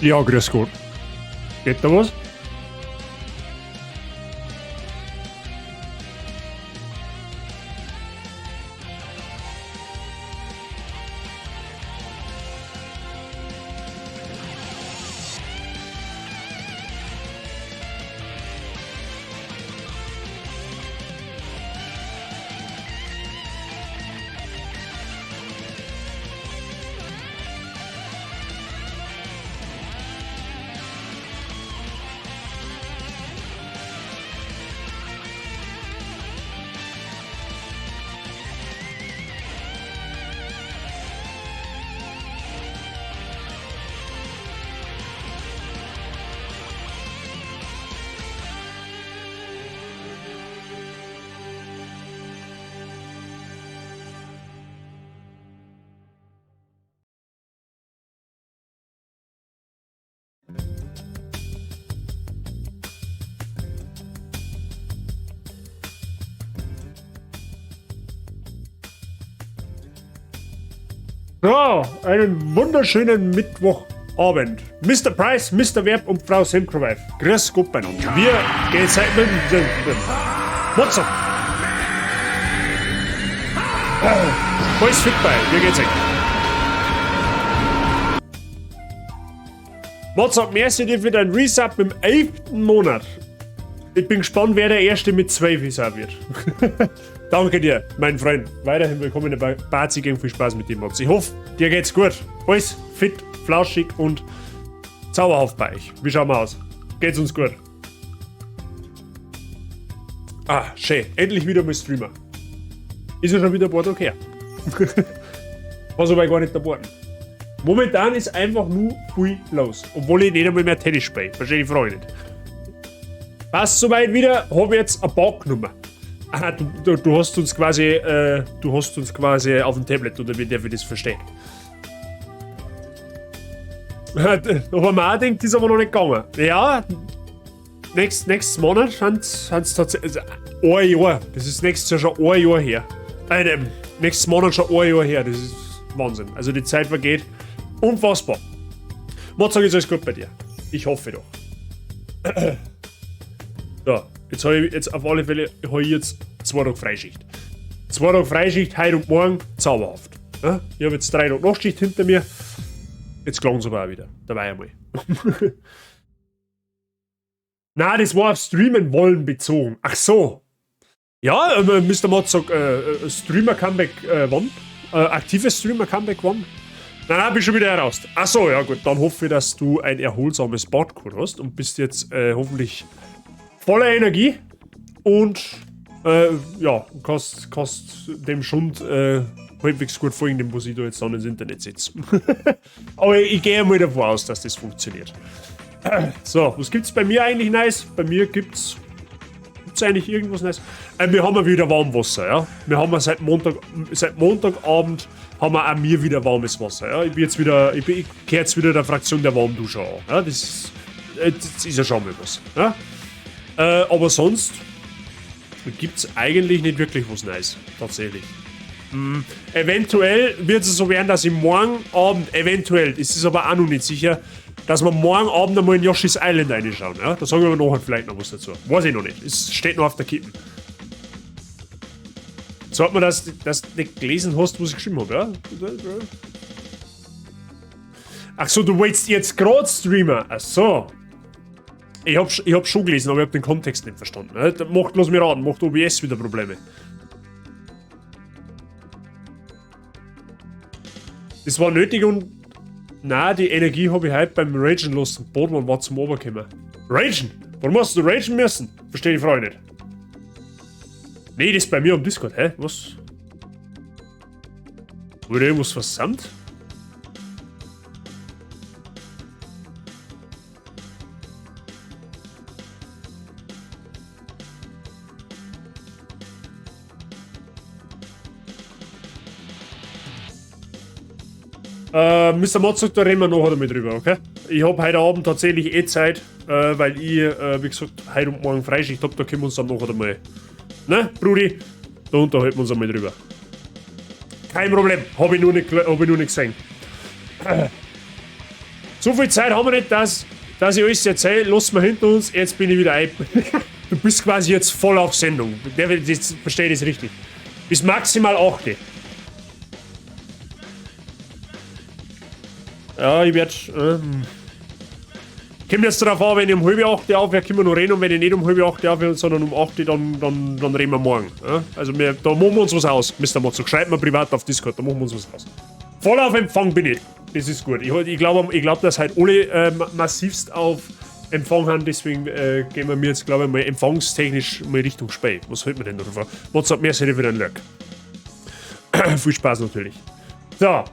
Ja, grüß Gott. Geht da was? So, einen wunderschönen Mittwochabend. Mr. Price, Mr. Werb und Frau Semkrowife. Grüß Gott beieinander. Wir gehen seit What's up? Alles fit bei, wie geht's euch? What's up, merci dir für dein Resub im 11. Monat. Ich bin gespannt, wer der Erste mit 12 ist auch wird. Danke dir, mein Freund. Weiterhin willkommen in der Bazi Gang. Viel Spaß mit dem Mods. Ich hoffe, dir geht's gut. Alles fit, flauschig und zauberhaft bei euch. Wie schauen wir aus? Geht's uns gut? Ah, schön. Endlich wieder mal Streamer. Ist ja schon wieder ein paar Tage her. Was aber gar nicht der Borden. Momentan ist einfach nur viel los. Obwohl ich nicht einmal mehr Tennis spiele. Verstehe die Frage nicht. Passt soweit wieder, hab ich jetzt ein paar genommen. Aha, du hast uns quasi, du hast uns quasi auf dem Tablet, oder wie darf ich das verstehen? Da haben wir auch gedacht, ist aber noch nicht gegangen. Ja, nächstes Monat sind's tatsächlich, also ein Jahr, das ist nächstes Jahr schon ein Jahr her. Nächstes Monat schon ein Jahr her, das ist Wahnsinn. Also die Zeit vergeht unfassbar. Mozart, ist alles gut bei dir? Ich hoffe doch. So, jetzt hab ich jetzt auf alle Fälle hab ich jetzt 2 Tage Freischicht. 2 Tage Freischicht, heute und morgen, zauberhaft. Ja, ich hab jetzt 3 Tage Nachtschicht hinter mir. Jetzt klang's aber auch wieder. Dabei einmal. Nein, das war auf Streamen wollen bezogen. Ach so. Ja, Mister Mozart, Streamer-Comeback wann? Aktives Streamer-Comeback wann? Nein, nein, bin schon wieder heraus. Ach so, ja gut, dann hoffe ich, dass du ein erholsames Bad gehabt hast und bist jetzt hoffentlich voller Energie und ja, kannst dem Schund halbwegs gut folgen, dem, was ich da jetzt dann ins Internet setze. Aber ich gehe mal davon aus, dass das funktioniert. So, was gibt's bei mir eigentlich nice? Bei mir gibt's eigentlich irgendwas nice? Wir haben ja wieder Warmwasser, ja. Wir haben ja seit Montag, seit Montagabend haben wir auch mir wieder warmes Wasser, ja. Ich bin jetzt wieder, ich bin, ich gehöre jetzt wieder der Fraktion der Warmduscher an, ja. Das ist ja schon mal was, ja. Aber sonst gibt's eigentlich nicht wirklich was Neues, tatsächlich. Eventuell wird es so werden, dass ich morgen Abend, eventuell, das ist aber auch noch nicht sicher, dass wir morgen Abend einmal in Yoshi's Island reinschauen. Ja? Da sagen wir aber nachher vielleicht noch was dazu. Weiß ich noch nicht. Es steht noch auf der Kippe. Sagt man, dass du nicht gelesen hast, was ich geschrieben hab, ja? Ach so, du wolltest jetzt grad streamen. Ach so. Ich hab schon gelesen, aber ich hab den Kontext nicht verstanden. Ne? Macht, lass mich raten, macht OBS wieder Probleme. Das war nötig und... Nein, die Energie hab ich heute beim Ragen lassen. Bodman war zum Oberkommen. Ragen? Warum hast du ragen müssen? Verstehe die Frage nicht. Nee, das ist bei mir am Discord, hä? Was? Wurde irgendwas versandt? Mister Mozart, da reden wir nachher damit drüber, okay? Ich hab heute Abend tatsächlich eh Zeit, weil ich, wie gesagt, heute und morgen Freischicht hab, da können wir uns dann nachher einmal... Ne, Brudi? Da unterhalten wir uns einmal drüber. Kein Problem, hab ich nur nicht, hab ich nur nicht gesehen. So viel Zeit haben wir nicht, dass ich alles erzähle. Lass mal hinter uns, jetzt bin ich wieder ein. Du bist quasi jetzt voll auf Sendung. Das verstehe ich das richtig. Bis maximal 8. Ja, ich werd kommt jetzt darauf an, wenn ich um halb acht aufhöre, können wir noch reden, und wenn ich nicht um halb acht aufhöre, sondern um 8, dann reden wir morgen. Ja? Also da machen wir uns was aus, Mister Mozart. Schreibt mir privat auf Discord, da machen wir uns was aus. Voll auf Empfang bin ich. Das ist gut. Ich glaub, dass halt alle massivst auf Empfang haben, deswegen gehen wir jetzt, glaub ich, mal empfangstechnisch mal Richtung Spey. Was hält man denn davon? Mozart, mehr seid ihr wieder ein Lurk. Viel Spaß natürlich. So.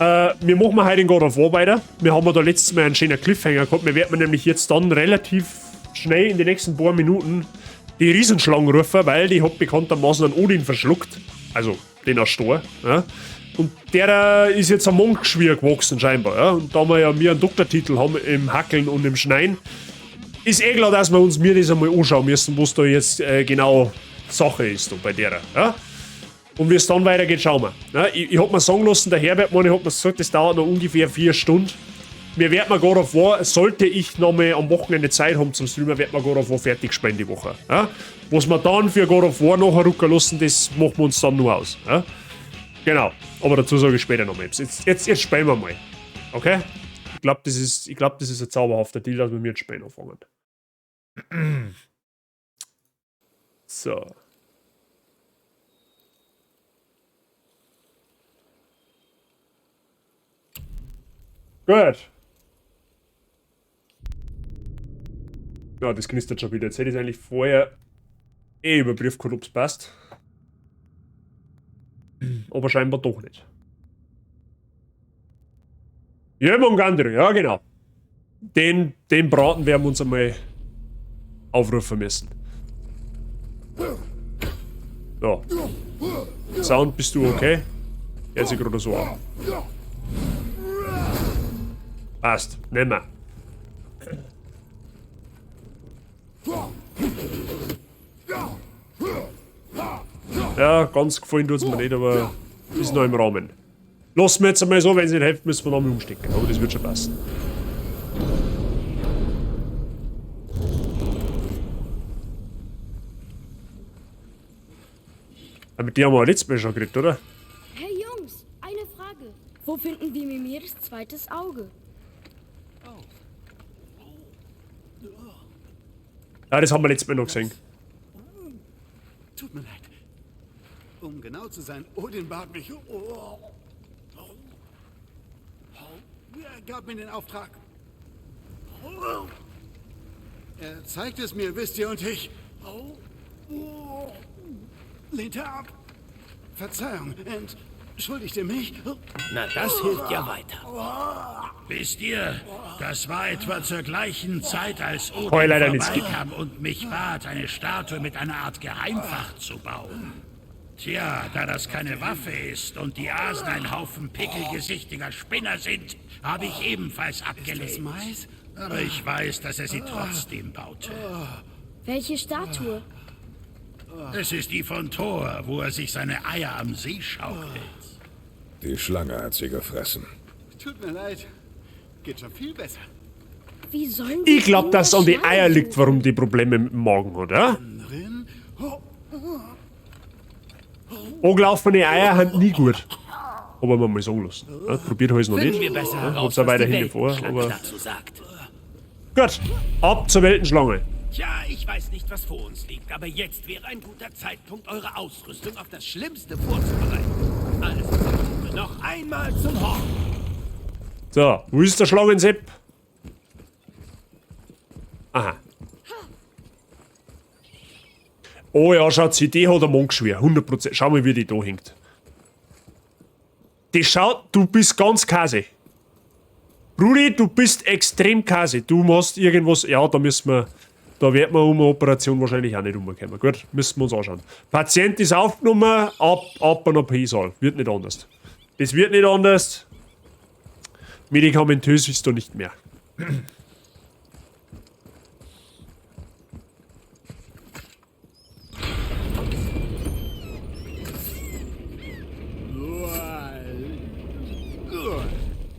Wir machen heute den God of War weiter. Wir haben ja da letztes Mal einen schönen Cliffhanger gehabt. Wir werden nämlich jetzt dann relativ schnell in den nächsten paar Minuten die Riesenschlangen rufen, weil die hat bekanntermaßen einen Odin verschluckt. Also den Astor. Ja. Und der ist jetzt am Mondgeschwür gewachsen scheinbar. Ja. Und da wir ja mir einen Doktortitel haben im Hackeln und im Schneien, ist eh klar, dass wir uns mir das einmal anschauen müssen, was da jetzt genau Sache ist da bei der. Ja. Und wie es dann weitergeht, schauen wir. Ja, ich hab mir sagen lassen, der Herbert, meine, hat mir gesagt, das dauert noch ungefähr 4 Stunden. Mir wird mir God of War, sollte ich noch mal am Wochenende Zeit haben zum Streamen, wird mir God of War fertig spielen die Woche. Ja? Was wir dann für God of War nachher rücken lassen, das machen wir uns dann nur aus. Ja? Genau, aber dazu sage ich später noch mal. Jetzt spielen wir mal. Okay? Ich glaube, das ist, das ist ein zauberhafter Deal, dass wir mit Spielen anfangen. So. Gut. Ja, das knistert schon wieder. Jetzt hätte ich es eigentlich vorher eh überprüft, ob es passt. Aber scheinbar doch nicht. Jörmungandr, ja genau. Den Braten werden wir uns einmal aufrufen müssen. So. Sound, bist du okay? Hört sich gerade so an. Passt, nehmen wir. Ja, ganz gefallen tut es mir nicht, aber ist noch im Rahmen. Lassen wir jetzt einmal so, wenn es nicht hilft, müssen wir nochmal umstecken. Aber das wird schon passen. Aber mit der haben wir letztes Mal schon geredet, oder? Hey Jungs, eine Frage. Wo finden wir Mimirs zweites Auge? Ja, das haben wir letztes Mal noch gesehen. Tut mir leid. Um genau zu sein, Odin bat mich. Er gab mir den Auftrag. Er zeigt es mir, wisst ihr, und ich lehnte ab. Verzeihung, entschuldigte mich. Na, das hilft ja weiter. Wisst ihr, das war etwa zur gleichen Zeit, als Odin vorbeikam und mich bat, eine Statue mit einer Art Geheimfach zu bauen. Tja, da das keine Waffe ist und die Asen ein Haufen pickelgesichtiger Spinner sind, habe ich ebenfalls abgelehnt. Ist das Mais? Aber ich weiß, dass er sie trotzdem baute. Welche Statue? Es ist die von Thor, wo er sich seine Eier am See schaukelt. Die Schlange hat sie gefressen. Tut mir leid. Geht schon viel besser. Wie sollen wir Ich glaube, dass es an die Eier liegt, warum die Probleme mit dem Magen hat, ja? Angelaufene Eier sind nie gut. Aber man mal sagen lassen. Ja, probiert habe ich es noch nicht. Wir besser heraus, hab's auch weiterhin vor, aber. Dazu sagt. Gut, ab zur Weltenschlange. Tja, ich weiß nicht, was vor uns liegt, aber jetzt wäre ein guter Zeitpunkt, eure Ausrüstung auf das Schlimmste vorzubereiten. Alles noch einmal zum Horn. So, wo ist der Schlangensepp? Aha. Oh ja, schaut sie, die hat ein Mundgeschwür. 100%. Schau mal, wie die da hängt. Die schaut, du bist ganz Käse. Brudi, du bist extrem Käse. Du machst irgendwas. Ja, da müssen wir. Da wird man um eine Operation wahrscheinlich auch nicht umkommen. Gut, müssen wir uns anschauen. Patient ist aufgenommen, ab in den OP-Saal. Wird nicht anders. Das wird nicht anders. Medikamentös ist da nicht mehr.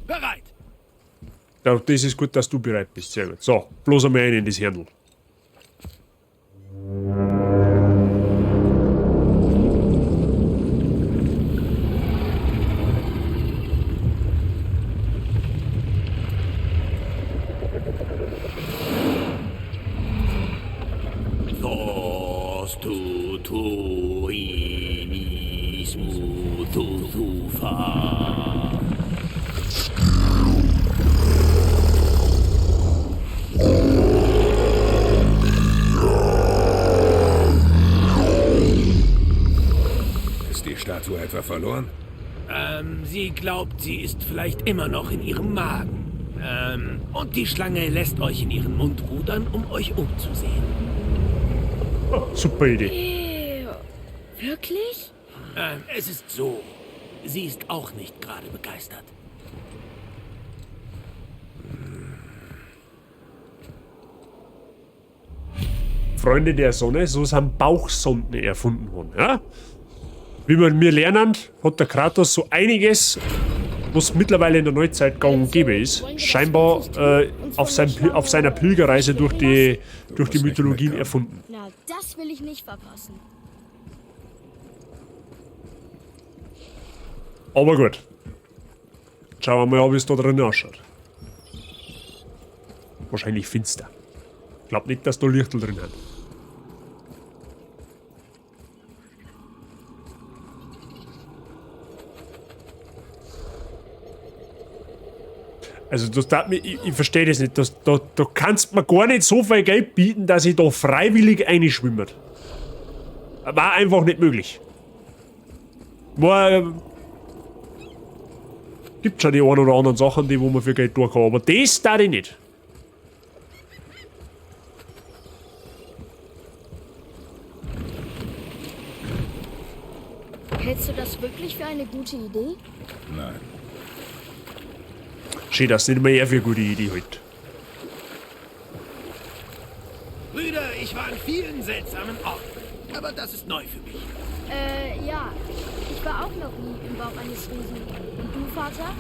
Bereit. Ja, das ist gut, dass du bereit bist. Sehr gut. So, bloß einmal rein in das Hirndl. Ist die Statue etwa verloren? Sie glaubt, sie ist vielleicht immer noch in ihrem Magen. Und die Schlange lässt euch in ihren Mund rudern, um euch umzusehen. Oh, super Idee. Wirklich? Es ist so. Sie ist auch nicht gerade begeistert. Freunde der Sonne, so sind Bauchsonden erfunden worden. Ja? Wie wir mir lernen, hat der Kratos so einiges, was mittlerweile in der Neuzeit gang und gäbe ist, scheinbar auf seiner Pilgerreise durch die Mythologien erfunden. Na, das will ich nicht verpassen. Aber gut. Schauen wir mal, wie es da drin ausschaut. Wahrscheinlich finster. Ich glaub nicht, dass da Lichtel drin hat. Also das darf mich, ich verstehe das nicht. Das, da kannst du mir gar nicht so viel Geld bieten, dass ich da freiwillig einschwimme. War einfach nicht möglich. War, gibt schon die ein oder anderen Sachen, die wo man für Geld tun kann, aber das darf ich nicht. Hältst du das wirklich für eine gute Idee? Nein. Schön, dass nicht mehr er für eine gute Idee hält. Brüder, ich war an vielen seltsamen Orten, aber das ist neu für mich. Ja. Ich war auch noch nie im Bauch eines Riesen. Und du, Vater?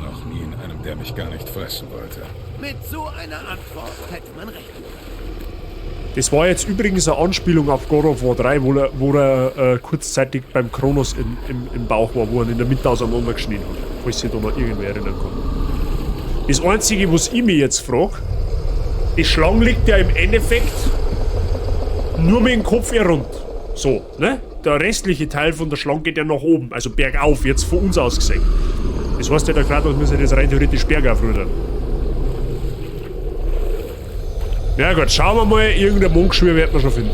Noch nie in einem, der mich gar nicht fressen wollte. Mit so einer Antwort hätte man rechnen können. Das war jetzt übrigens eine Anspielung auf God of War 3, wo er kurzzeitig beim Kronos im Bauch war, wo er ihn in der Mitte auseinandergeschnitten hat. Falls sich da noch irgendwer erinnern kann. Das Einzige, was ich mich jetzt frage, die Schlange liegt ja im Endeffekt nur mit dem Kopf eher rund. So, ne? Der restliche Teil von der Schlange geht ja nach oben, also bergauf, jetzt von uns aus gesehen. Das heißt ja, der Kratos müsste das rein theoretisch bergauf rudern. Ja gut, schauen wir mal, irgendein Mondgeschwür wird man schon finden.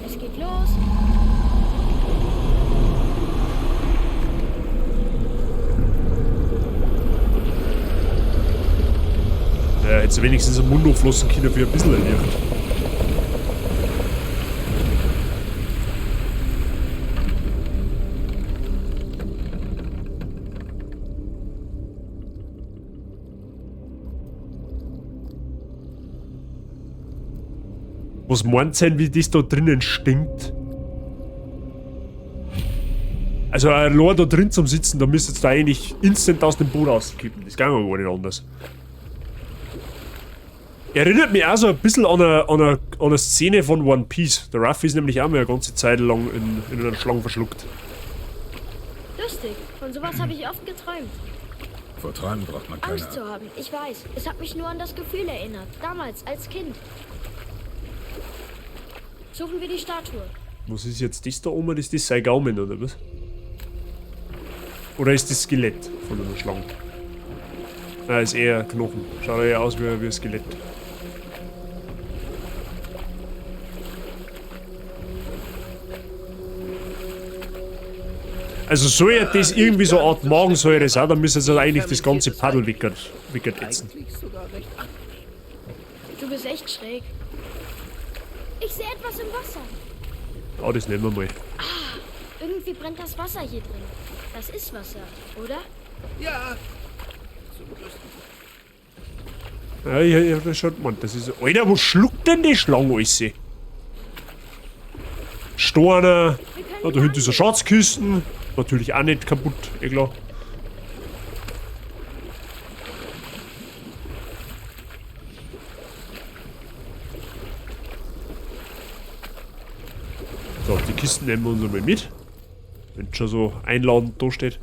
Es geht los. Ja, jetzt wenigstens einen Mund auflassen können für ein bisschen Licht. Was meint denn, wie das da drinnen stinkt? Also allein da drin zum Sitzen, da müsst ihr da eigentlich instant aus dem Boot rauskippen. Das geht aber gar nicht anders. Erinnert mich auch so ein bisschen an eine Szene von One Piece. Der Ruffy ist nämlich auch mal eine ganze Zeit lang in einer Schlange verschluckt. Lustig, von sowas habe ich oft geträumt. Vor Träumen braucht man keine Angst zu haben, ich weiß. Es hat mich nur an das Gefühl erinnert. Damals, als Kind. Suchen wir die Statue. Was ist jetzt das da oben? Ist das sein Gaumen oder was? Oder ist das Skelett von einer Schlange? Nein, ist eher Knochen. Schaut eher aus wie ein Skelett. Also soll ja das irgendwie so eine Art Magensäure sein, dann müssen sie eigentlich das ganze Paddel wickert ätzen. Du bist echt schräg. Ich sehe etwas im Wasser. Ah, das nehmen wir mal. Ah, irgendwie brennt das Wasser hier drin. Das ist Wasser, oder? Ja. Zum größten Teil. Ja, ich hab das schon gemeint. Das ist. Alter, wo schluckt denn die Schlange alles? Steine. Ja, da hinten ist eine Schatzkiste. Natürlich auch nicht kaputt, eh klar. So, die Kisten nehmen wir uns einmal mit. Wenn schon so einladend da steht.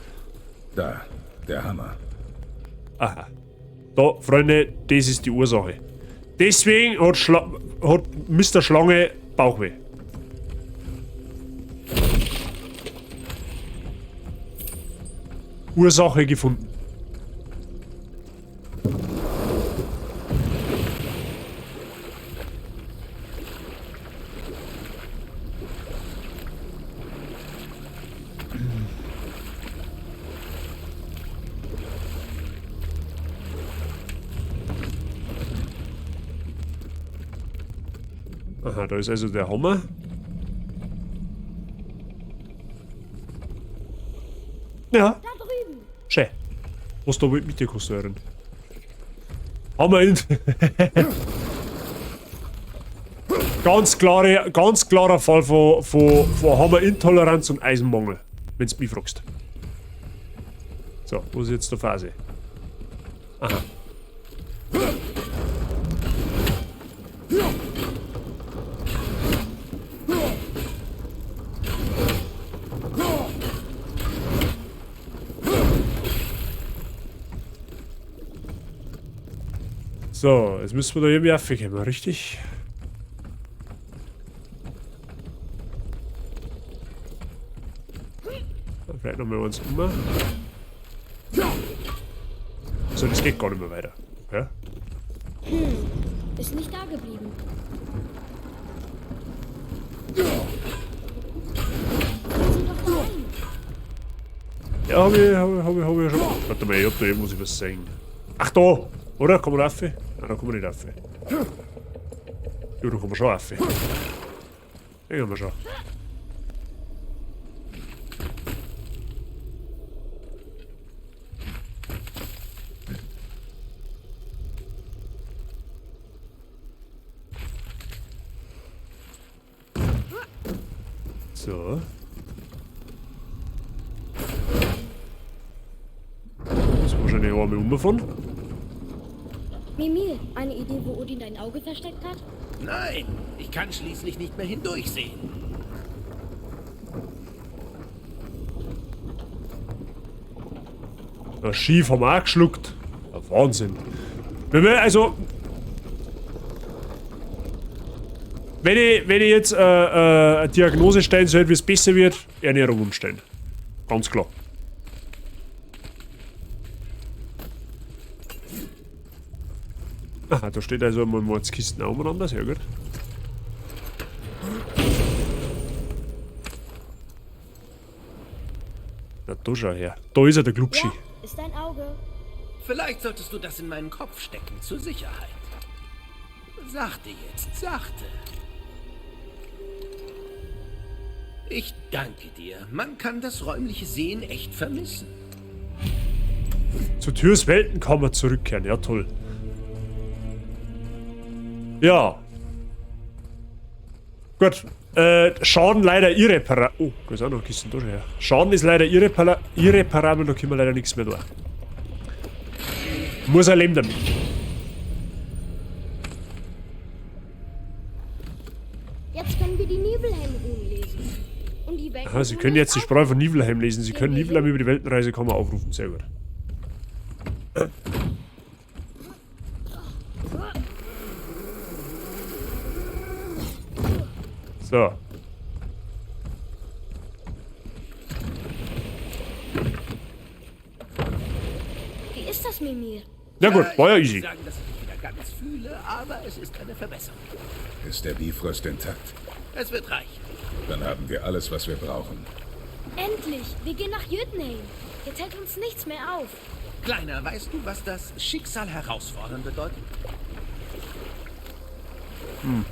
Da, der Hammer. Aha. Da, Freunde, das ist die Ursache. Deswegen hat Mr. Schlange Bauchweh. Ursache gefunden. Aha, da ist also der Hammer. Ja. Da drüben. Schön. Was da mit dir kostet? Hammer in. Ganz klarer Fall von Hammerintoleranz und Eisenmangel, wenn du mich fragst. So, wo ist jetzt der Phase? Aha. So, jetzt müssen wir da irgendwie raufkommen, richtig? Vielleicht nochmal eins um. So, das geht gar nicht mehr weiter. Okay. Ist nicht da geblieben. Ja, hab ich schon. Warte mal, ich hab da irgendwas was sehen. Ach da! Oder? Kann man rauf? Nein, da kann man nicht rauf. Ja, da kann man schon rauf. Den haben wir schon. So. Das muss wahrscheinlich auch einmal umfahren. Mimir, eine Idee, wo Odin dein Auge versteckt hat? Nein, ich kann schließlich nicht mehr hindurchsehen. Das Schiff haben wir auch geschluckt. Ja, Wahnsinn. Wenn wir, also... Wenn ich jetzt eine Diagnose stellen soll, wie es besser wird, Ernährung umstellen. Ganz klar. Aha, da steht also einmal Mordskisten auch umeinander, sehr gut. Na, da schau her. Da ist er, der Glubschi. Ja, ist dein Auge. Vielleicht solltest du das in meinen Kopf stecken, zur Sicherheit. Sachte jetzt, sachte. Ich danke dir. Man kann das räumliche Sehen echt vermissen. Zu Tyrs Weltenkammer zurückkehren. Ja, toll. Ja. Gut. Schaden leider irreparabel. Oh, da ist auch noch eine Kiste da schon her. Schaden ist leider irreparabel, da können wir leider nichts mehr tun. Muss er leben damit. Jetzt können wir die Nibelheim-Runen lesen. Und die Welten. Aha, Sie können jetzt die Sprache von Niflheim lesen. Sie können Niflheim über die Weltenreisekammer aufrufen. Sehr gut. So. Wie ist das, Mimir? Na gut, war ja easy. Ich will nicht sagen, dass ich mich wieder ganz fühle, aber es ist eine Verbesserung. Ist der Bifrost intakt? Es wird reichen. Dann haben wir alles, was wir brauchen. Endlich! Wir gehen nach Jötunheim. Jetzt hält uns nichts mehr auf. Kleiner, weißt du, was das Schicksal herausfordern bedeutet? Hm.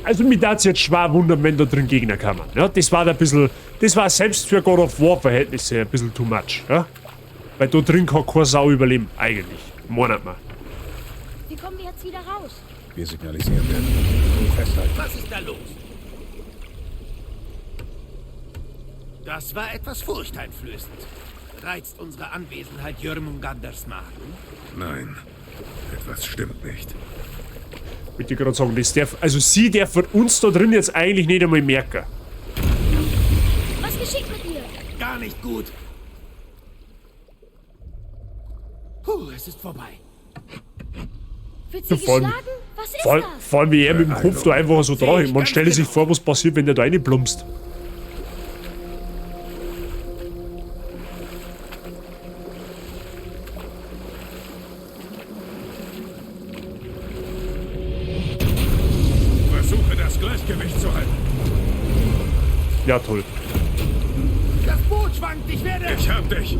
Also mich darf es jetzt schwer wundern, wenn da drin Gegner kamen. Ja, das war da ein bisschen, das war selbst für God of War Verhältnisse ein bisschen too much. Ja? Weil da drin kann keine Sau überleben, eigentlich. Monat mal. Wie kommen wir jetzt wieder raus? Wir signalisieren werden. Festhalten. Was ist da los? Das war etwas furchteinflößend. Reizt unsere Anwesenheit Jörmungandrs Magen? Nein, etwas stimmt nicht. Ich wollte gerade sagen, das darf, also sie darf von uns da drin jetzt eigentlich nicht einmal merken. Was geschieht mit ihr? Gar nicht gut. Puh, es ist vorbei. Wird sie Vor allem- geschlagen? Was ist Vor, das? vor allem wie er mit dem Kopf da einfach so dran hängt. Man stelle sich vor, was passiert, wenn der da reinplumpst. Versuche das Gleichgewicht zu halten. Ja, toll. Das Boot schwankt, ich werde... Ich hab dich.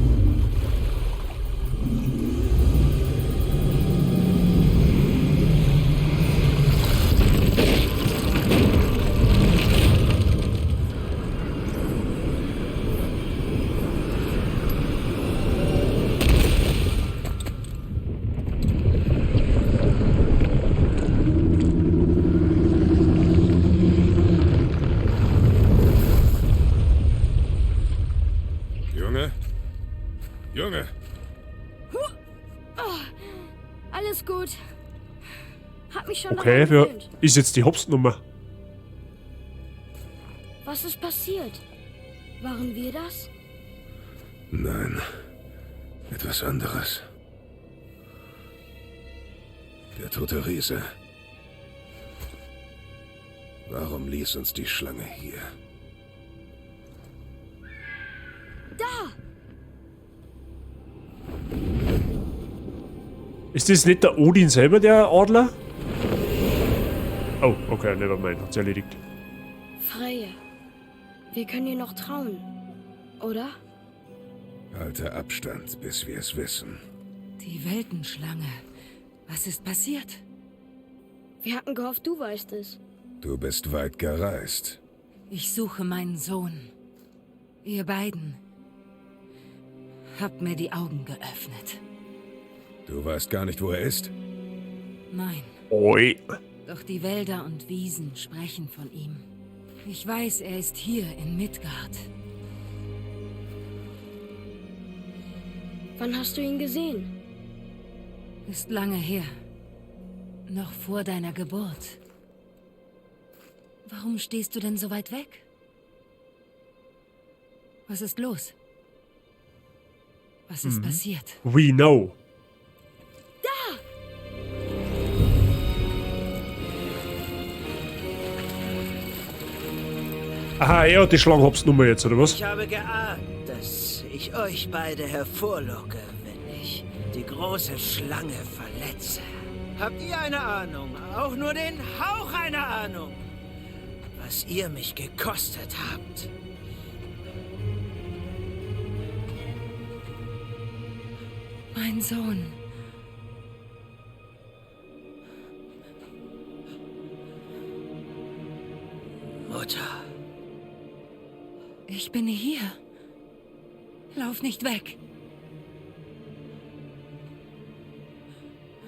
Junge! Oh, alles gut. Hab mich schon Okay, daran wer gewöhnt. ist jetzt die Hopsnummer? Was ist passiert? Waren wir das? Nein. Etwas anderes. Der tote Riese. Warum ließ uns die Schlange hier? Da! Ist das nicht der Odin selber, der Adler? Oh, okay, nevermind, hat's erledigt. Freya, wir können ihr noch trauen, oder? Halte Abstand, bis wir es wissen. Die Weltenschlange. Was ist passiert? Wir hatten gehofft, du weißt es. Du bist weit gereist. Ich suche meinen Sohn. Ihr beiden habt mir die Augen geöffnet. Du weißt gar nicht, wo er ist? Nein. Oi. Doch die Wälder und Wiesen sprechen von ihm. Ich weiß, er ist hier in Midgard. Wann hast du ihn gesehen? Ist lange her. Noch vor deiner Geburt. Warum stehst du denn so weit weg? Was ist los? Was ist passiert? We know. Da! Aha, er hat die Schlangenhopsnummer jetzt, oder was? Ich habe geahnt, dass ich euch beide hervorlocke, wenn ich die große Schlange verletze. Habt ihr eine Ahnung, auch nur den Hauch einer Ahnung, was ihr mich gekostet habt? Mein Sohn. Mutter. Ich bin hier. Lauf nicht weg.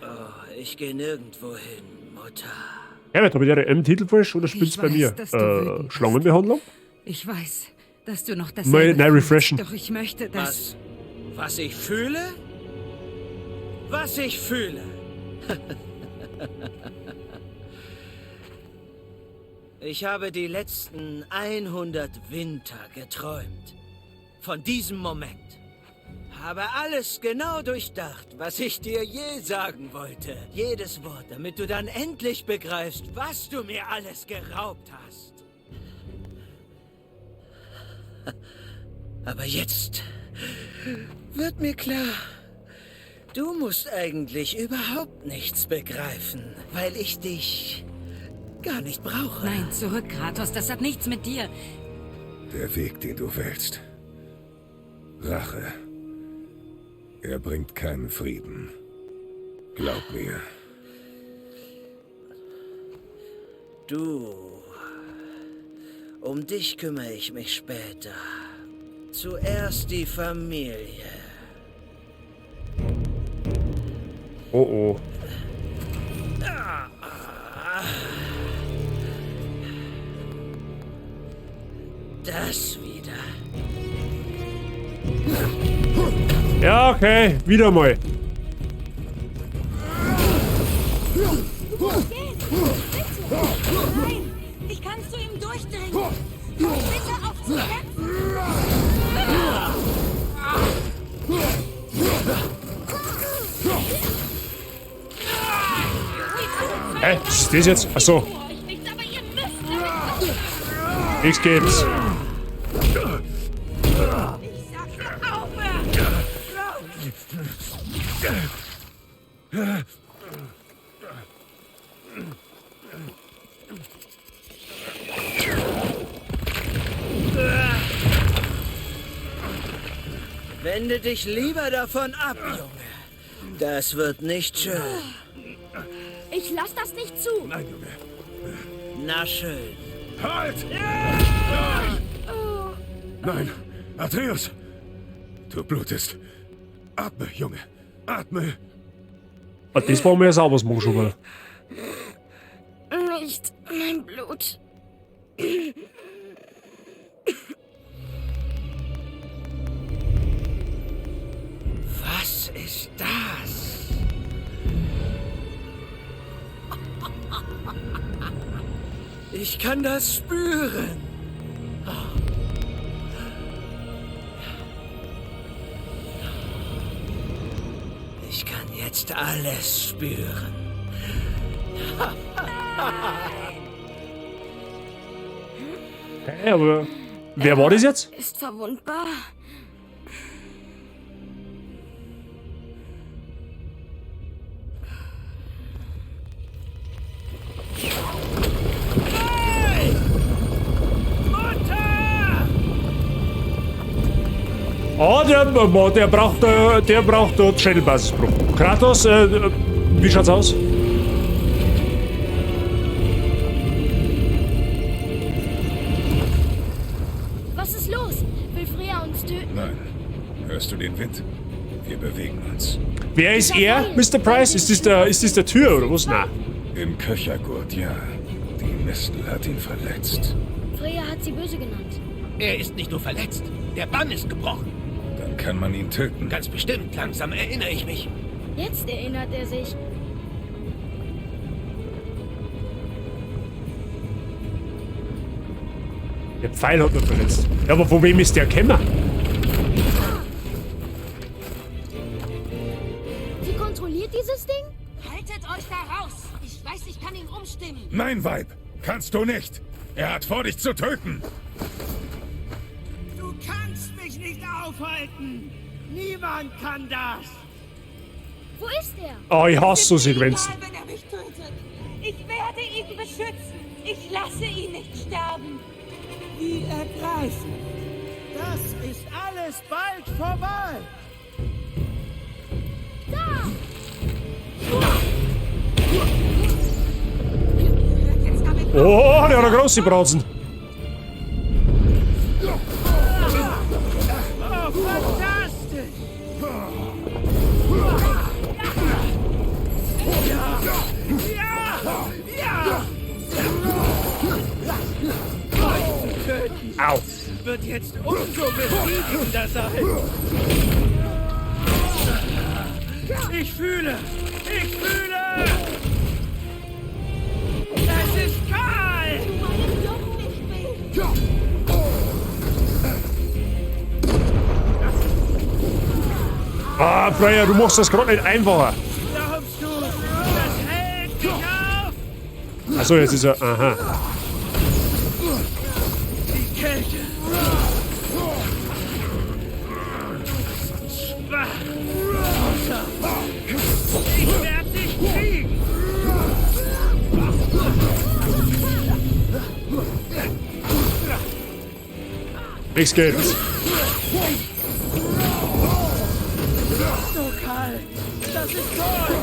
Oh, ich gehe nirgendwo hin, Mutter. Herbert, habe ich der im Titel falsch oder spielt's Ich bei weiß, mir? dass du wütend bist. Schlangenbehandlung? Ich weiß, dass du noch Nein, dasselbe nein, fühlst, refreshen. Doch ich möchte, dass... Was ich fühle? Was ich fühle? Ich habe die letzten 100 Winter geträumt. Von diesem Moment. Habe alles genau durchdacht, was ich dir je sagen wollte. Jedes Wort, damit du dann endlich begreifst, was du mir alles geraubt hast. Aber jetzt wird mir klar, du musst eigentlich überhaupt nichts begreifen, weil ich dich gar nicht brauche. Nein, zurück, Kratos, das hat nichts mit dir. Der Weg, den du wählst. Rache. Er bringt keinen Frieden. Glaub mir. Du. Um dich kümmere ich mich später. Zuerst die Familie. Oh oh. Das wieder. Ja, okay. Wieder mal. Nein, ich kann zu ihm durchdringen. Hör bitte auf zu kämpfen. Hä? Was ist das jetzt? Achso. Nichts gibt's. Wende dich lieber davon ab, Junge. Das wird nicht schön. Ich lass das nicht zu. Nein, Junge. Na schön. Halt! Nein! Nein! Atreus! Du blutest. Atme, Junge. Atme. Ah, das war mir sauber, das schon mal. Nicht mein Blut. ist das? Ich kann das spüren. Ich kann jetzt alles spüren. Hä, aber wer war das jetzt? Ist verwundbar. Mutter! Oh, der braucht dort Schädelbasisbruch. Kratos, wie schaut's aus? Was ist los? Will Freya uns töten? Nein. Hörst du den Wind? Wir bewegen uns. Wer ist er, Mr. Price? Ist das der Tür oder was? Nein. Im Köchergurt, ja. Die Mistel hat ihn verletzt. Freya hat sie böse genannt. Er ist nicht nur verletzt, der Bann ist gebrochen. Dann kann man ihn töten. Ganz bestimmt, langsam erinnere ich mich. Jetzt erinnert er sich. Der Pfeil hat mich verletzt. Ja, aber von wem ist der gekommen? Sie kontrolliert dieses Ding? Haltet euch da raus! Ich weiß, ich kann ihn umstimmen. Nein, Weib! Kannst du nicht! Er hat vor, dich zu töten! Du kannst mich nicht aufhalten! Niemand kann das! Wo ist er? Oh, ich hasse so Sequenzen. Egal, wenn er mich tötet. Ich werde ihn beschützen. Ich lasse ihn nicht sterben. Wie ergreifend! Das ist alles bald vorbei! Da! Oh, der hat eine große Bratzen. Oh, fantastisch! Ja! Ja! Ja! Euch zu töten Au. wird jetzt umso befriedigender sein! Ich fühle! Ich fühle! Es ist kalt! Tu meinem Jungen nicht weh. Ah, Freya, du machst das gerade nicht einfacher. Glaubst du, das hält mich auf? Achso, jetzt ist er. Aha. Die Kälte. Du bist schwach. Ich werde dich kriegen. Nichts gibt's. So kalt. Das ist toll.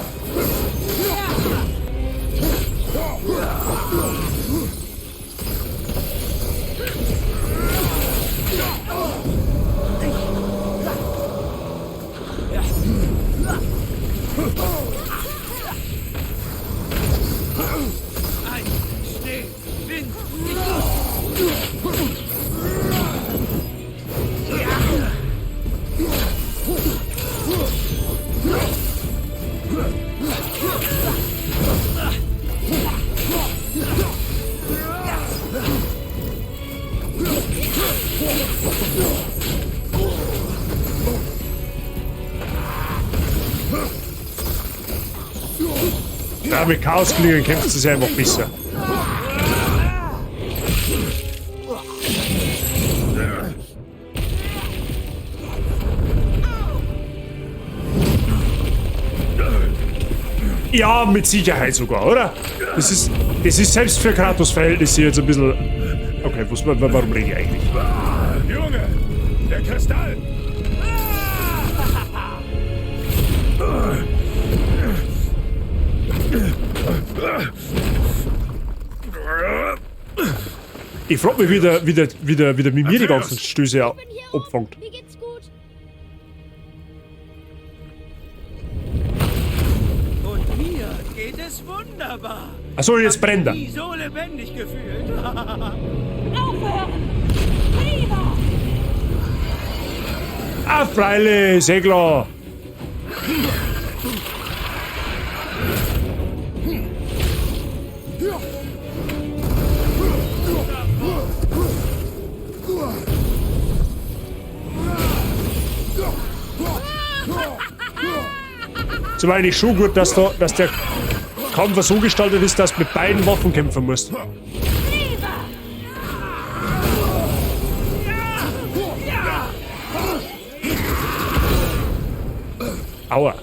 Eis, Schnee, Wind. Ja, mit Chaosklingen kämpft sie sich einfach besser. Ja, mit Sicherheit sogar, oder? Das ist selbst für Kratos-Verhältnisse jetzt ein bisschen... Okay, warum rede ich eigentlich? Junge! Der Kristall! Ich frag mich, wie der Mimir die ganzen Stöße abfängt. Mir geht's gut. Und mir geht es wunderbar. Achso, jetzt brennt er. Nie so lebendig gefühlt. Aufhören! Lieber! Ah, freilich, sehr klar. Es war eigentlich schon gut, dass der Kampf so gestaltet ist, dass du mit beiden Waffen kämpfen musst. Aua.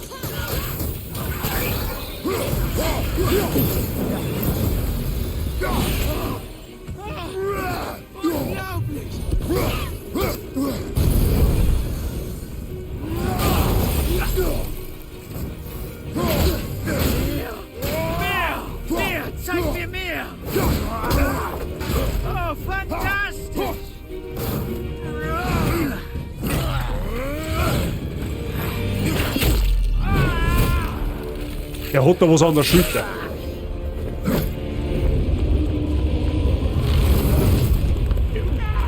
Mehr! Zeig mir mehr! Oh, fantastisch! Der hat da was an der Schulter.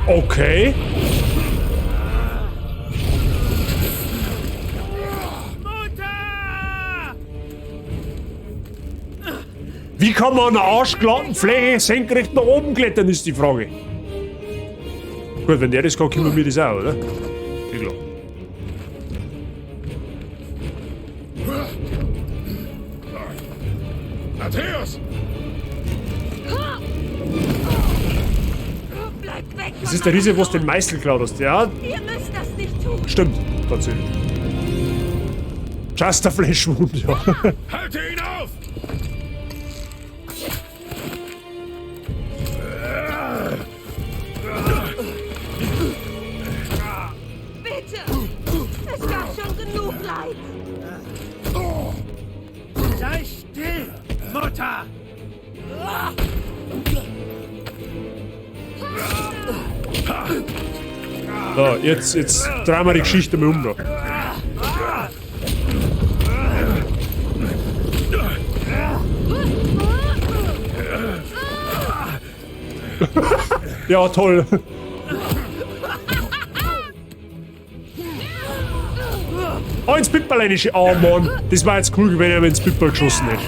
Okay. Mutter! Wie kann man an einer arschglatten Fläche senkrecht nach oben klettern, ist die Frage. Gut, wenn der das kann, können wir das auch, oder? Ich glaub. Atreus! Bleib weg! Das ist der Riese, was den Meißel geklaut hast. Ja, Ihr müsst das nicht tun! stimmt. Tatsächlich. Just a Flesh Wound, ja. Halte ihn auf! Bitte! Es gab schon genug Leid! Sei still, Mutter! So, jetzt drehen wir die Geschichte mal um da. Ja, toll. Oh, ins Pipperl rein. Oh Mann, das war jetzt cool, wenn er ins Pipperl geschossen hätte.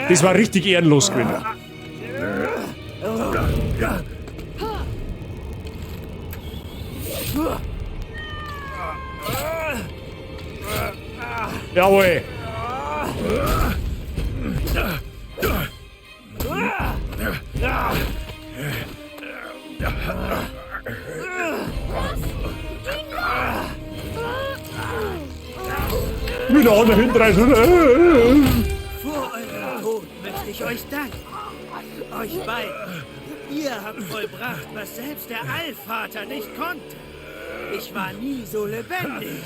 Das war richtig ehrenlos gewesen. Jawohl. Wieder an der Hinterreise. Vor eurem Tod möchte ich euch danken. Euch beiden. Ihr habt vollbracht, was selbst der Allvater nicht konnte. Ich war nie so lebendig.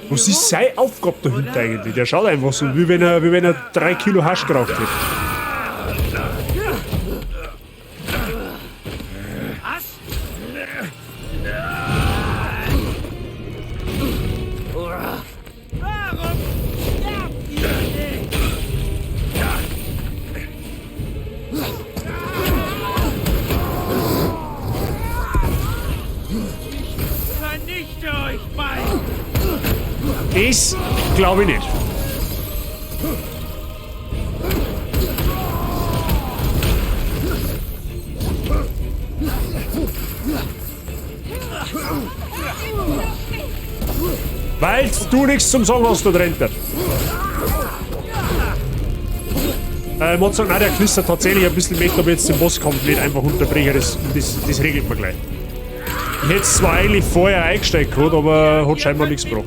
Was ist seine Aufgabe dahinter eigentlich? Der schaut einfach so, wie wenn er 3 Kilo Hasch geraucht hätte. Was? Warum sterbt ihr nicht? Ich vernichte euch beide! Das glaube ich nicht. Weil du nichts zum Sagen hast, du Rentner. Muss sagen, nein, der knistert tatsächlich ein bisschen, möchte aber jetzt den Bosskampf nicht einfach unterbrechen, das regelt man gleich. Ich hätte es zwar eigentlich vorher eingestellt gehabt, aber hat scheinbar nichts gebracht.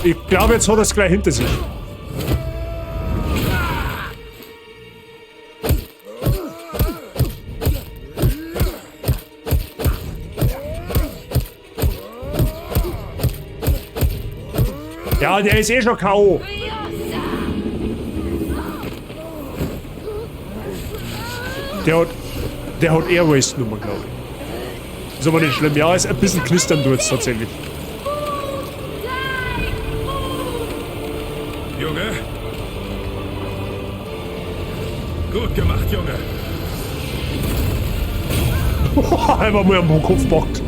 Ich glaube, jetzt hat er es gleich hinter sich. Ja, der ist eh schon K.O. Der hat Airways genommen, glaube ich. Ist aber nicht schlimm. Ja, ist ein bisschen knistern tut's tatsächlich. Junge? Gut gemacht, Junge. Einfach mal am Kopf packt.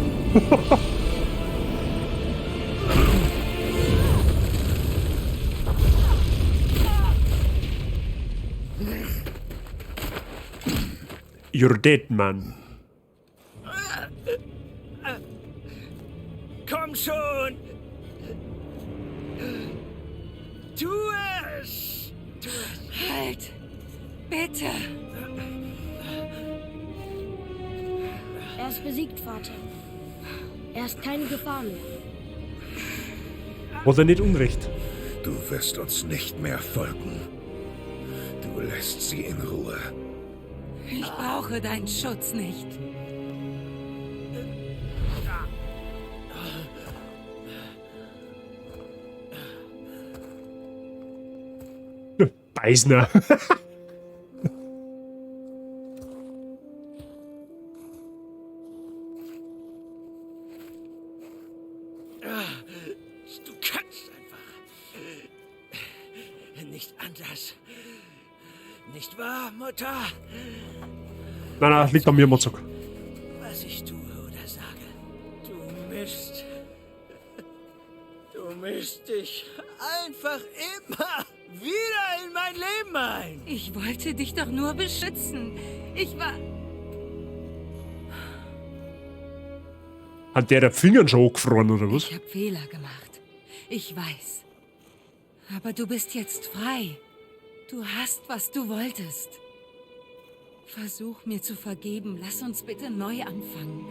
You're dead, man. Komm schon! Tu es! Tu es! Halt! Bitte! Er ist besiegt, Vater. Er ist keine Gefahr mehr. Hat er nicht Unrecht? Du wirst uns nicht mehr folgen. Du lässt sie in Ruhe. Ich brauche deinen Schutz nicht. Beißner. Du kannst einfach nicht anders. Nicht wahr, Mutter? Nein, nein, liegt an mir, Mozok. Was ich tue oder sage. Du mischst. Du mischst dich einfach immer wieder in mein Leben ein. Ich wollte dich doch nur beschützen. Ich war... Hat der Finger schon angefroren, oder was? Ich habe Fehler gemacht. Ich weiß. Aber du bist jetzt frei. Du hast, was du wolltest. Versuch mir zu vergeben. Lass uns bitte neu anfangen.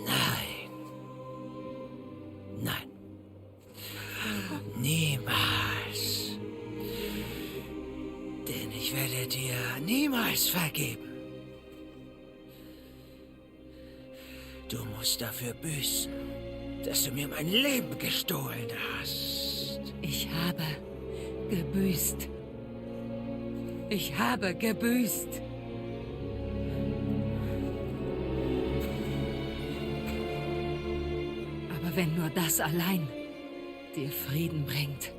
Nein. Nein. Niemals. Denn ich werde dir niemals vergeben. Du musst dafür büßen, dass du mir mein Leben gestohlen hast. Ich habe gebüßt. Ich habe gebüßt. Aber wenn nur das allein dir Frieden bringt.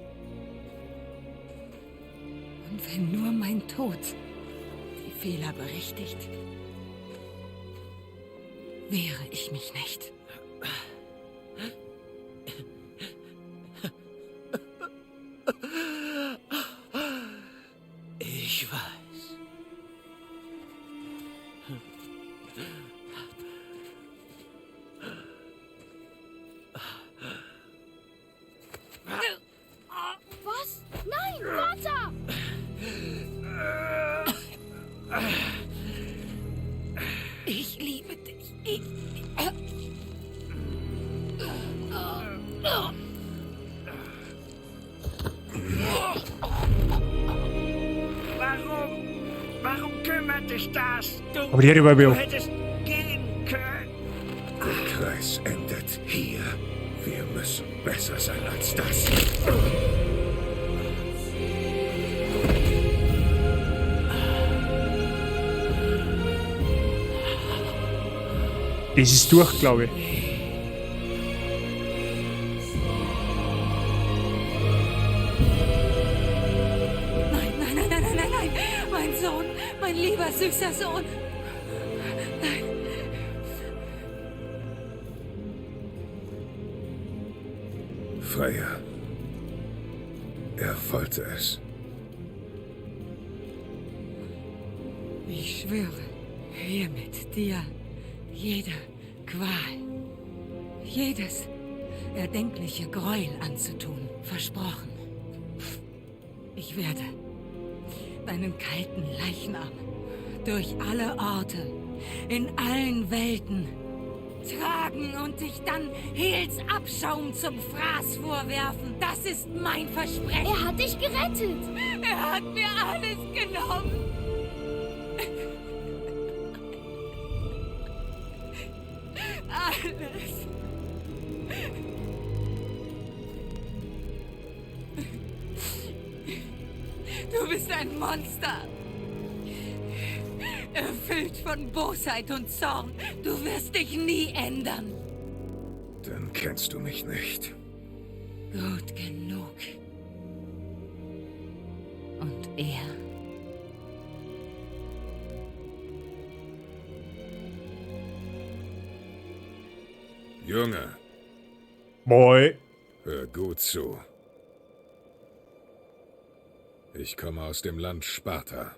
Und wenn nur mein Tod die Fehler berichtigt, wehre ich mich nicht. Ich weiß. Was? Nein, Vater! Ich liebe dich. Ich... Warum? Warum kümmert dich das? Du, Aber die hätte ich du hättest gehen können. Der Kreis endet hier. Wir müssen besser sein als das. Das ist durch, glaube ich. Nein, nein, nein, nein, nein, nein, nein. Mein Sohn, mein lieber, süßer Sohn. Nein. Freya. Er wollte es. Ich schwöre hiermit dir jede Qual, jedes erdenkliche Gräuel anzutun. Versprochen. Ich werde deinen kalten Leichnam durch alle Orte, in allen Welten tragen und dich dann Hels Abschaum zum Fraß vorwerfen. Das ist mein Versprechen. Er hat dich gerettet. Er hat mir alles genommen. Alles. Du bist ein Monster. Erfüllt von Bosheit und Zorn. Du wirst dich nie ändern. Dann kennst du mich nicht. Gut genug. Und er? Junge. Moi. Hör gut zu. Ich komme aus dem Land Sparta.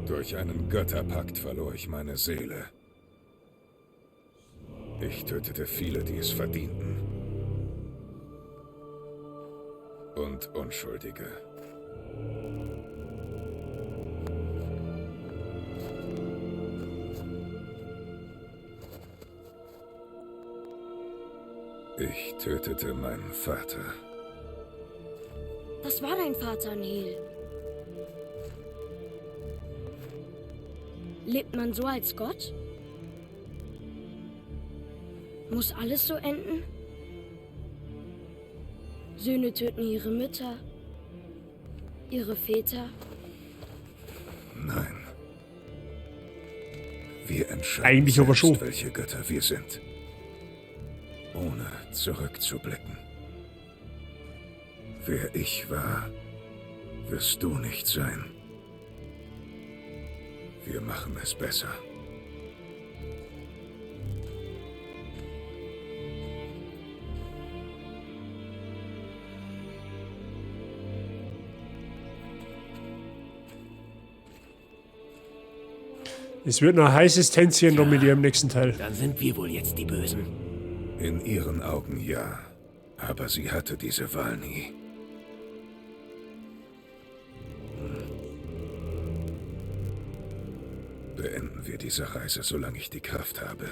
Durch einen Götterpakt verlor ich meine Seele. Ich tötete viele, die es verdienten. Und Unschuldige. Ich tötete meinen Vater. Das war dein Vater, Nil. Lebt man so als Gott? Muss alles so enden? Söhne töten ihre Mütter, ihre Väter. Nein. Wir entscheiden Eigentlich aber selbst, schon. welche Götter wir sind. Ohne zurückzublicken. Wer ich war, wirst du nicht sein. Wir machen es besser. Es wird noch ein heißes Tänzchen da mit ihr im nächsten Teil. Dann sind wir wohl jetzt die Bösen. In ihren Augen ja. Aber sie hatte diese Wahl nie. Beenden wir diese Reise, solange ich die Kraft habe.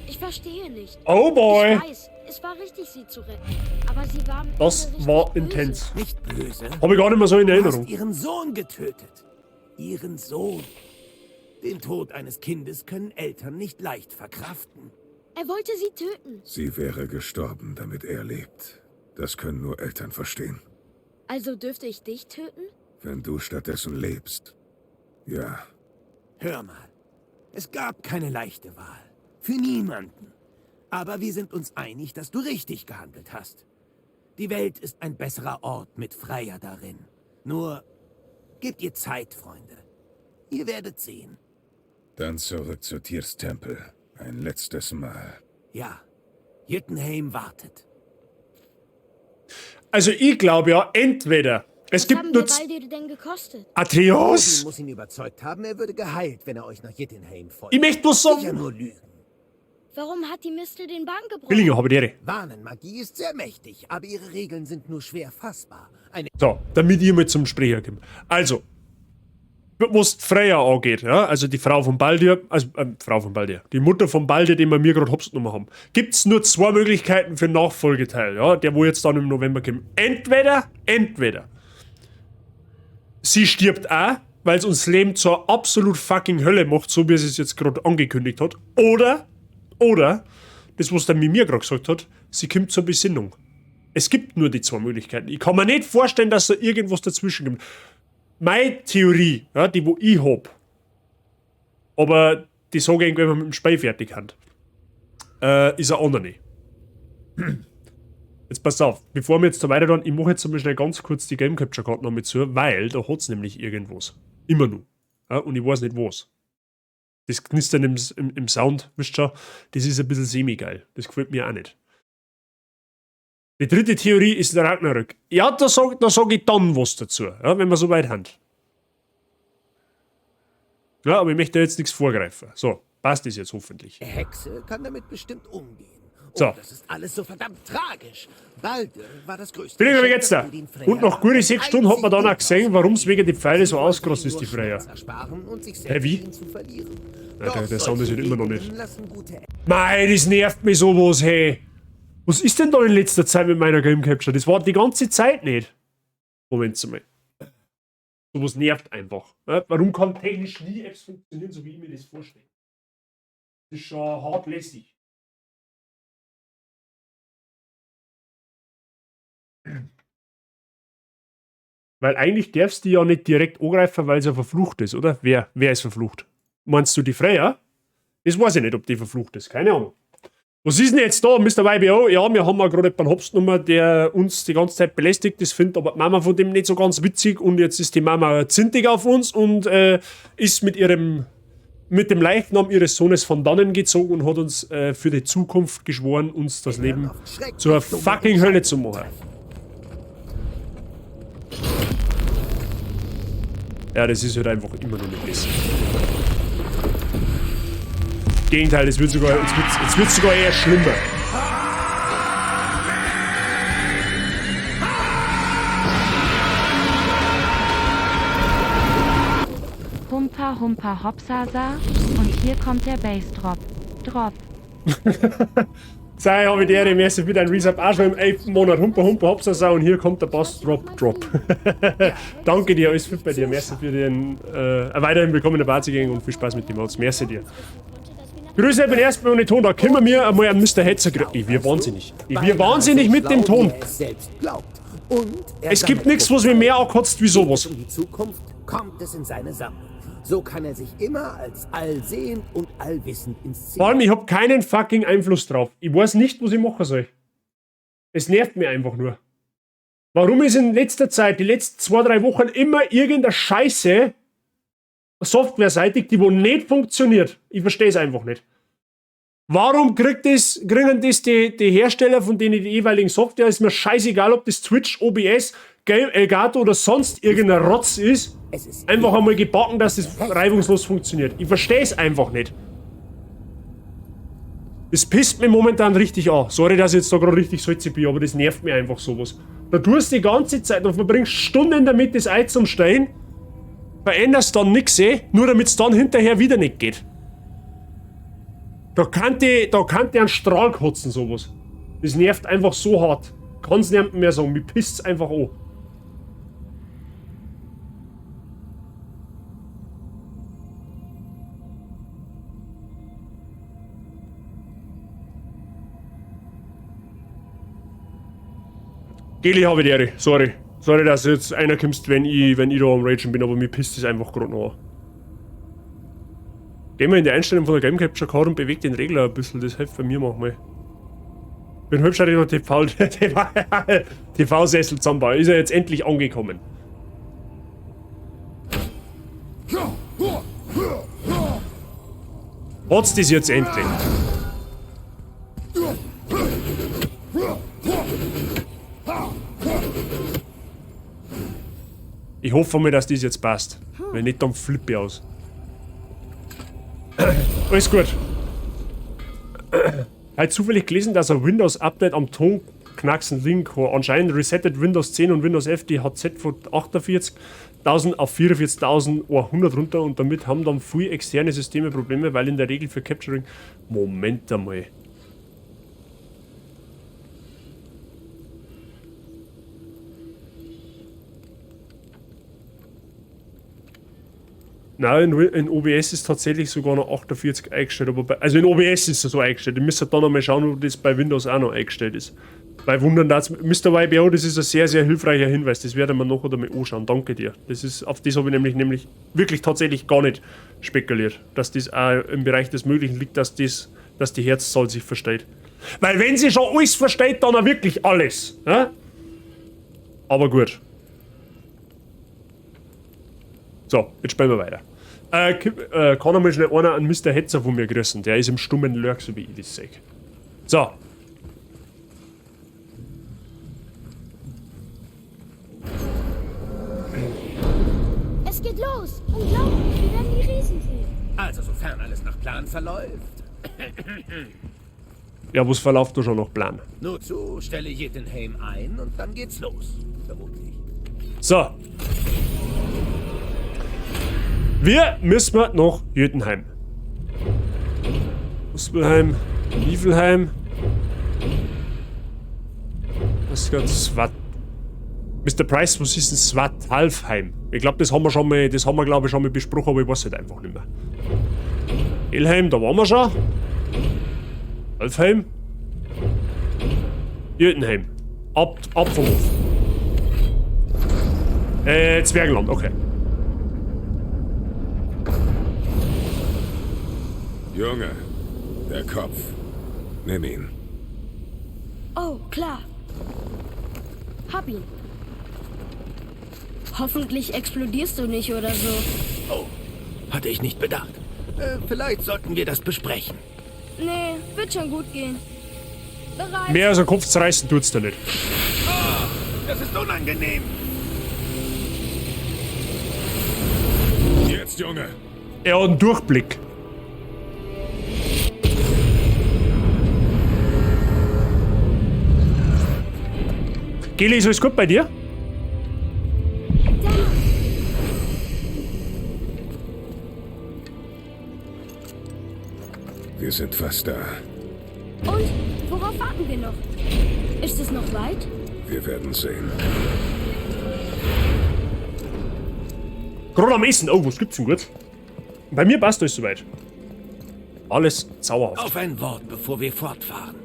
Ich verstehe nicht. Oh boy. Ich weiß, es war richtig, sie zu retten. Aber sie war am Ende Das richtig war böse. intens. Nicht böse. Habe ich gar nicht mehr so in Du Erinnerung. hast ihren Sohn getötet. Ihren Sohn. Den Tod eines Kindes können Eltern nicht leicht verkraften. Er wollte sie töten. Sie wäre gestorben, damit er lebt. Das können nur Eltern verstehen. Also dürfte ich dich töten? Wenn du stattdessen lebst. Ja, Hör mal. Es gab keine leichte Wahl. Für niemanden. Aber wir sind uns einig, dass du richtig gehandelt hast. Die Welt ist ein besserer Ort mit Freya darin. Nur, gebt ihr Zeit, Freunde. Ihr werdet sehen. dann zurück zu Tiers Tempel. Ein letztes Mal. Ja, Jötunheim wartet. Also ich glaube ja, entweder es Was gibt haben nur wir Baldur denn gekostet? Atreus! Odin muss ihn überzeugt haben, er würde geheilt, wenn er euch nach Jötunheim folgt. Ich möchte bloß Sicher sagen, nur Lügen. Warum hat die Mistel den Bahn gebrochen? Billinger habe die Ehre. Wahnenmagie ist sehr mächtig, aber ihre Regeln sind nur schwer fassbar. Eine So, damit ihr mal zum Sprecher kommt. Also, was Freya angeht, ja, also die Frau von Baldur, also Frau von Baldur, die Mutter von Baldur, die wir mir gerade hops genommen haben, gibt's nur zwei Möglichkeiten für den Nachfolgeteil, ja, der wo jetzt dann im November kommt. Entweder sie stirbt auch, weil es uns Leben zur absolut fucking Hölle macht, so wie sie es jetzt gerade angekündigt hat, oder, das, was der Mimir gerade gesagt hat, sie kommt zur Besinnung. Es gibt nur die zwei Möglichkeiten. Ich kann mir nicht vorstellen, dass da irgendwas dazwischen gibt. Meine Theorie, ja, die wo ich hab, aber die sage ich irgendwann, wenn wir mit dem Spiel fertig haben, ist eine andere. Jetzt pass auf, bevor wir jetzt da weiter tun, ich mache jetzt mal schnell ganz kurz die Game Capture Card noch mit zu, weil da hat's nämlich irgendwas. Immer nur. Ja, und ich weiß nicht was. Das Knistern im Sound, wisst ihr schon, das ist ein bisschen semi-geil. Das gefällt mir auch nicht. Die dritte Theorie ist der Ragnarök. Ja, da sag ich dann was dazu, ja, wenn wir so weit haben. Ja, aber ich möchte jetzt nichts vorgreifen. So, passt das jetzt hoffentlich. Hexe kann damit bestimmt umgehen. Oh, So. das ist alles so verdammt tragisch. Baldur war das größte Billinger, wie Geschenk, geht's das da? Odin Freya Und nach gute 6 Stunden hat man dann auch gesehen, warum's wegen die Pfeile so Sie wollte ausgerostet ihm ist, die nur Freya. Schmerz ersparen und sich Hä, selbst wie? ihn zu verlieren. Ja, Doch der Sound ist solche halt immer noch nicht. Bewegungen lassen gute Mei, das nervt mich sowas, hey. Was ist denn da in letzter Zeit mit meiner Game Capture? Das war die ganze Zeit nicht. Moment mal. Sowas nervt einfach. Ja, warum kann technisch nie Apps funktionieren, so wie ich mir das vorstelle? Das ist schon hart lässig. Weil eigentlich darfst du ja nicht direkt angreifen, weil sie ja verflucht ist, oder? Wer ist verflucht? Meinst du die Freya? Das weiß ich nicht, ob die verflucht ist. Keine Ahnung. Was ist denn jetzt da, Mr. YBO? Ja, wir haben ja gerade jemanden Hops genommen, der uns die ganze Zeit belästigt. Das findet aber die Mama von dem nicht so ganz witzig. Und jetzt ist die Mama zintig auf uns und ist mit dem Leichnam ihres Sohnes von dannen gezogen und hat uns für die Zukunft geschworen, uns das Leben zur fucking Hölle zu machen. Ja, das ist halt einfach immer noch nicht besser. Gegenteil, es wird sogar, es wird, es wird sogar eher schlimmer. Humpa humpa hopsasa und hier kommt der Bass Drop. Drop. Sei, hab ich die Ehre, merci für dein Resub auch schon im 11. Monat. Humpa humpa hopsasa und hier kommt der Bass Drop Drop. Danke dir, alles fit bei dir. Merci für den weiterhin willkommenen Party und viel Spaß mit dem Mods. Merci dir. Grüße, ich bin erstmal ohne Ton. Da können wir einmal einen Mister Hetzer kriegen. Ich wir wahnsinnig. Ich wir wahnsinnig mit dem Ton. Es gibt nichts, was mir mehr ankotzt wie sowas. Um die Zukunft kommt es in seine Sammlung. So kann er sich immer als allsehend und allwissend inszenieren. Vor allem, ich hab keinen fucking Einfluss drauf. Ich weiß nicht, was ich machen soll. Es nervt mir einfach nur. Warum ist in letzter Zeit, die letzten 2, 3 Wochen, immer irgendeine Scheiße softwareseitig, die wo nicht funktioniert? Ich verstehe es einfach nicht. Warum kriegen das die Hersteller von denen die jeweiligen Software? Ist mir scheißegal, ob das Twitch, OBS, Game, Elgato oder sonst irgendein Rotz ist. Es ist Einfach einmal gebacken, dass das reibungslos funktioniert. Ich verstehe es einfach nicht. Das pisst mich momentan richtig an. Sorry, dass ich jetzt da gerade richtig salzig bin, aber das nervt mich einfach sowas. Da tust du die ganze Zeit und verbringst Stunden damit, das Ei zum Stellen, veränderst dann nix, nur damit's dann hinterher wieder nicht geht. Da kann die einen Strahl kotzen, sowas. Das nervt einfach so hart. Kann's niemandem mehr sagen, mich pisst's einfach an. Geli habe ich die Ehre, sorry. Sorry, dass du jetzt einer kommst, wenn ich da am Ragen bin, aber mir pisst es einfach gerade noch an. Gehen wir in die Einstellung von der Game Capture Card und bewegt den Regler ein bisschen, das hilft bei mir manchmal. Bin hübsch, noch TV-Sessel zusammenbauen. Ist er jetzt endlich angekommen. Hat's das jetzt endlich? Ich hoffe mal, dass das jetzt passt. Wenn nicht, dann flippe ich aus. Alles gut. Halt zufällig gelesen, dass ein Windows-Update am Tonknacksen liegen kann. Anscheinend resettet Windows 10 und Windows 11 die HZ von 48.000 auf 44.100 runter und damit haben dann viele externe Systeme Probleme, weil in der Regel für Capturing... Moment einmal. Nein, in OBS ist tatsächlich sogar noch 48 eingestellt, aber bei, also in OBS ist es so eingestellt. Ich müsste dann noch mal schauen, ob das bei Windows auch noch eingestellt ist. Bei Wundern dazu, Mister YBO, das ist ein sehr, sehr hilfreicher Hinweis. Das werde ich mir noch oder mal anschauen. Danke dir. Das ist, auf das habe ich nämlich wirklich tatsächlich gar nicht spekuliert, dass das auch im Bereich des Möglichen liegt, dass die Herzzahl sich versteht. Weil wenn sie schon alles versteht, dann auch wirklich alles. Ja? Aber gut. So, jetzt spielen wir weiter. Kann einmal schnell einer an Mister Hetzer von mir grüßen. Der ist im stummen Lurk, so wie ich das seh. So. Es geht los. Unglaublich, wir werden die Riesen sehen. Also, sofern alles nach Plan verläuft. Ja, was verläuft da schon nach Plan? Nur zu, stelle Jötunheim ein und dann geht's los. Vermutlich. So. Wir müssen nach Jötunheim. Muspelheim, Niflheim. Was Gott, Mr. Price, was ist denn Svartalfheim? Ich glaube, das haben wir schon mal, das haben wir glaube ich schon mal besprochen, aber ich weiß halt einfach nicht mehr. Helheim, da waren wir schon. Alfheim. Jötunheim. Ab vom Hof. Zwergenland, okay. Junge, der Kopf. Nimm ihn. Oh, klar. Hab ihn. Hoffentlich explodierst du nicht oder so. Oh, hatte ich nicht bedacht. Vielleicht sollten wir das besprechen. Nee, wird schon gut gehen. Bereit. Mehr als ein Kopf zerreißen tut's da nicht. Oh, das ist unangenehm. Jetzt, Junge. Er hat einen Durchblick. Geli, ist alles gut bei dir? Wir sind fast da. Und worauf warten wir noch? Ist es noch weit? Wir werden sehen. Gerade am Essen. Oh, was gibt's denn gut? Bei mir passt alles soweit. Alles zauberhaft. Auf ein Wort, bevor wir fortfahren.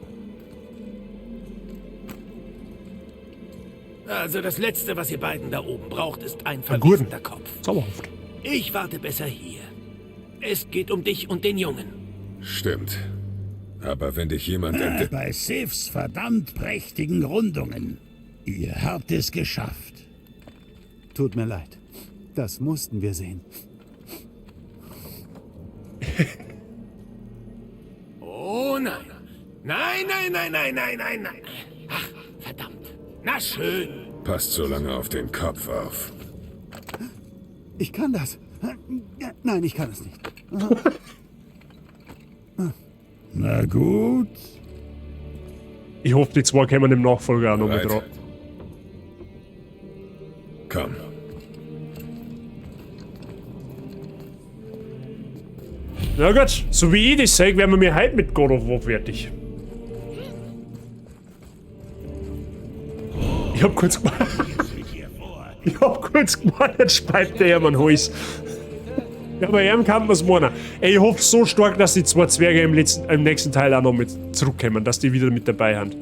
Also das Letzte, was ihr beiden da oben braucht, ist ein verwesender Kopf. Zauberhaft. Ich warte besser hier. Es geht um dich und den Jungen. Stimmt. Aber wenn dich jemand entdeckt... Bei Sifs verdammt prächtigen Rundungen. Ihr habt es geschafft. Tut mir leid. Das mussten wir sehen. Oh nein. Nein, nein, nein, nein, nein, nein, nein. Ach, verdammt. Na schön. Passt so lange auf den Kopf auf. Ich kann das. Nein, ich kann es nicht. Na gut. Ich hoffe, die zwei kommen im Nachfolger auch noch mit dran. Komm. Na gut, so wie ich das sehe, werden wir mir heute mit God of War fertig. Ich hab kurz gemacht. Ich hab kurz gemeint, jetzt speit der ihm einen Hals. Ja, bei ihm kann man's meinen. Ey, ich hoffe so stark, dass die zwei Zwerge im nächsten Teil auch noch mit zurückkommen, dass die wieder mit dabei sind.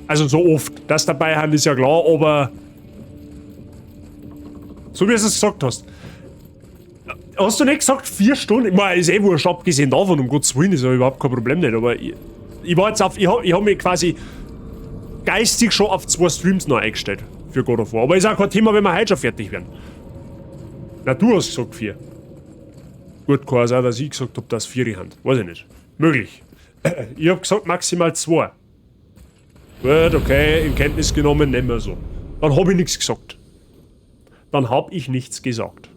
Also so oft. Dass dabei sind, ist ja klar, aber... So wie du es gesagt hast. Hast du nicht gesagt, 4 Stunden? Ich meine, ist eh wurscht, abgesehen davon, um Gottes Willen, ist ja überhaupt kein Problem nicht, aber ich war jetzt auf... Ich hab mich quasi geistig schon auf 2 Streams noch eingestellt für God of War. Aber ist auch kein Thema, wenn wir heute schon fertig werden. Na, du hast gesagt 4. Gut, kann auch sein, dass ich gesagt hab, dass 4 haben. Weiß ich nicht. Möglich. Ich hab gesagt maximal 2. Gut, okay, in Kenntnis genommen, nehmen wir so. Dann hab ich nichts gesagt. Dann hab ich nichts gesagt.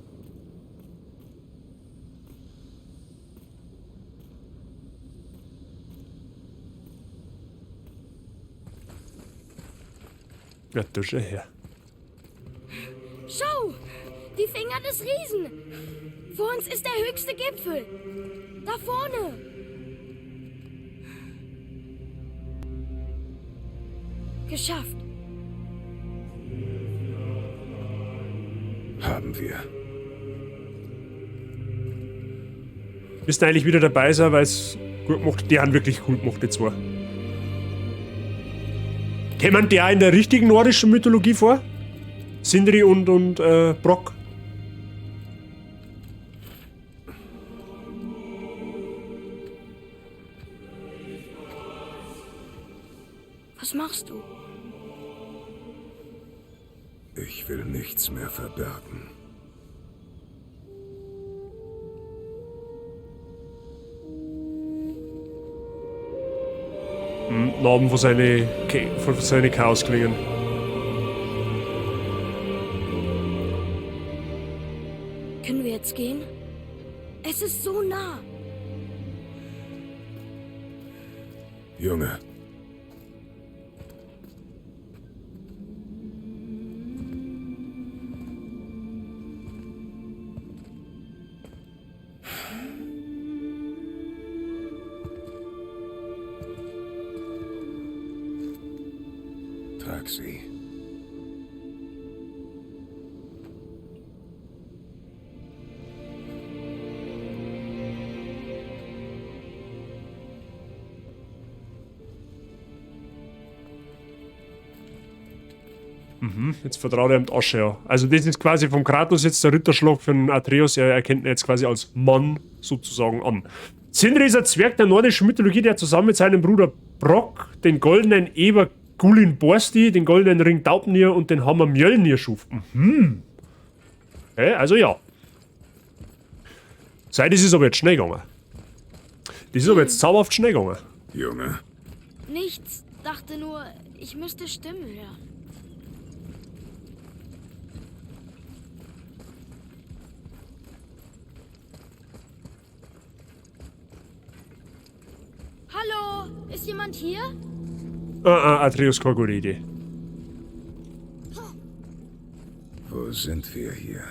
Ja, du schon her. Schau! Die Finger des Riesen! Vor uns ist der höchste Gipfel! Da vorne! Geschafft! Haben wir. Müssten eigentlich wieder dabei sein, weil es gut gemacht. Die haben wirklich gut gemacht, die zwei. Kämen die auch in der richtigen nordischen Mythologie vor? Sindri und Brock? Was machst du? Ich will nichts mehr verbergen. Narben von seine Chaosklingen. Können wir jetzt gehen? Es ist so nah. Junge. Trag sie. Mhm, jetzt vertraut er ihm die Asche, ja. Also das ist quasi vom Kratos jetzt der Ritterschlag für den Atreus. Er erkennt ihn jetzt quasi als Mann sozusagen an. Sindri ist ein Zwerg der nordischen Mythologie, der zusammen mit seinem Bruder Brock den goldenen Eber Gullinborsti, den goldenen Ring Draupnir und den Hammer Mjölnir schuf. Mhm. Okay, also ja. Sei, das ist aber jetzt schnell gegangen. Das ist aber jetzt zauberhaft schnell gegangen. Junge. Nichts. Dachte nur, ich müsste Stimmen hören. Hallo, ist jemand hier? Atreus, keine gute Idee. Wo sind wir hier?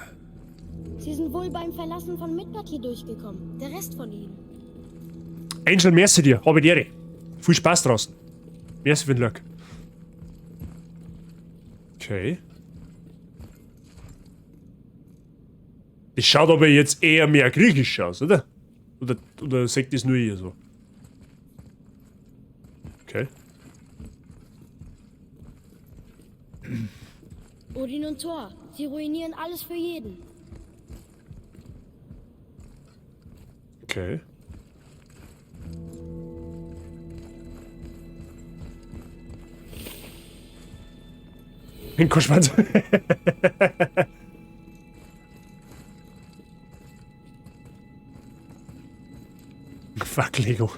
Sie sind wohl beim Verlassen von Midgard hier durchgekommen. Der Rest von ihnen. Angel, merci dir. Habe die Ehre. Viel Spaß draußen. Merci für den Luck. Okay. Das schaut aber jetzt eher mehr griechisch aus, oder? Oder sagt das nur ihr so? Okay. Odin und Thor, sie ruinieren alles für jeden. Okay. Hinkoschwanz. Fuck, Lego.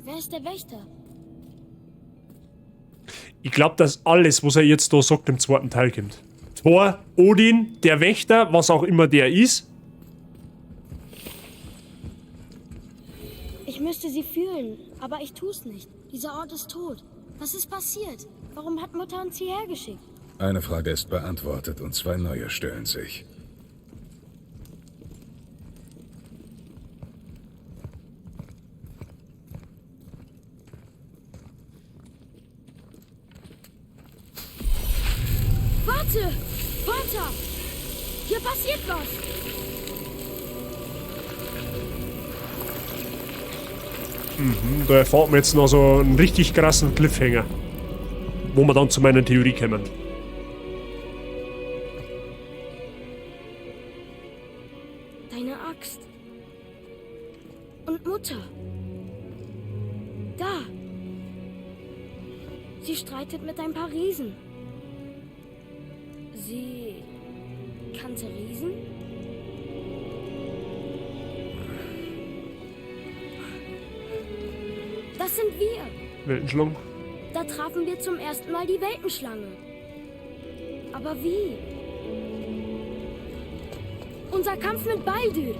Wer ist der Wächter? Ich glaub, dass alles, was er jetzt da sagt, im zweiten Teil kommt. Thor, Odin, der Wächter, was auch immer der ist. Ich müsste sie fühlen, aber ich tu's nicht. Dieser Ort ist tot. Was ist passiert? Warum hat Mutter uns hierher geschickt? Eine Frage ist beantwortet und zwei neue stellen sich. Warte! Vater! Hier passiert was! Da erfahren wir jetzt noch so einen richtig krassen Cliffhanger, wo wir dann zu meiner Theorie kommen. Deine Axt. Und Mutter. Da. Sie streitet mit ein paar Riesen. Sie kannte Riesen? Das sind wir. Weltenschlange. Da trafen wir zum ersten Mal die Weltenschlange. Aber wie? Unser Kampf mit Baldur.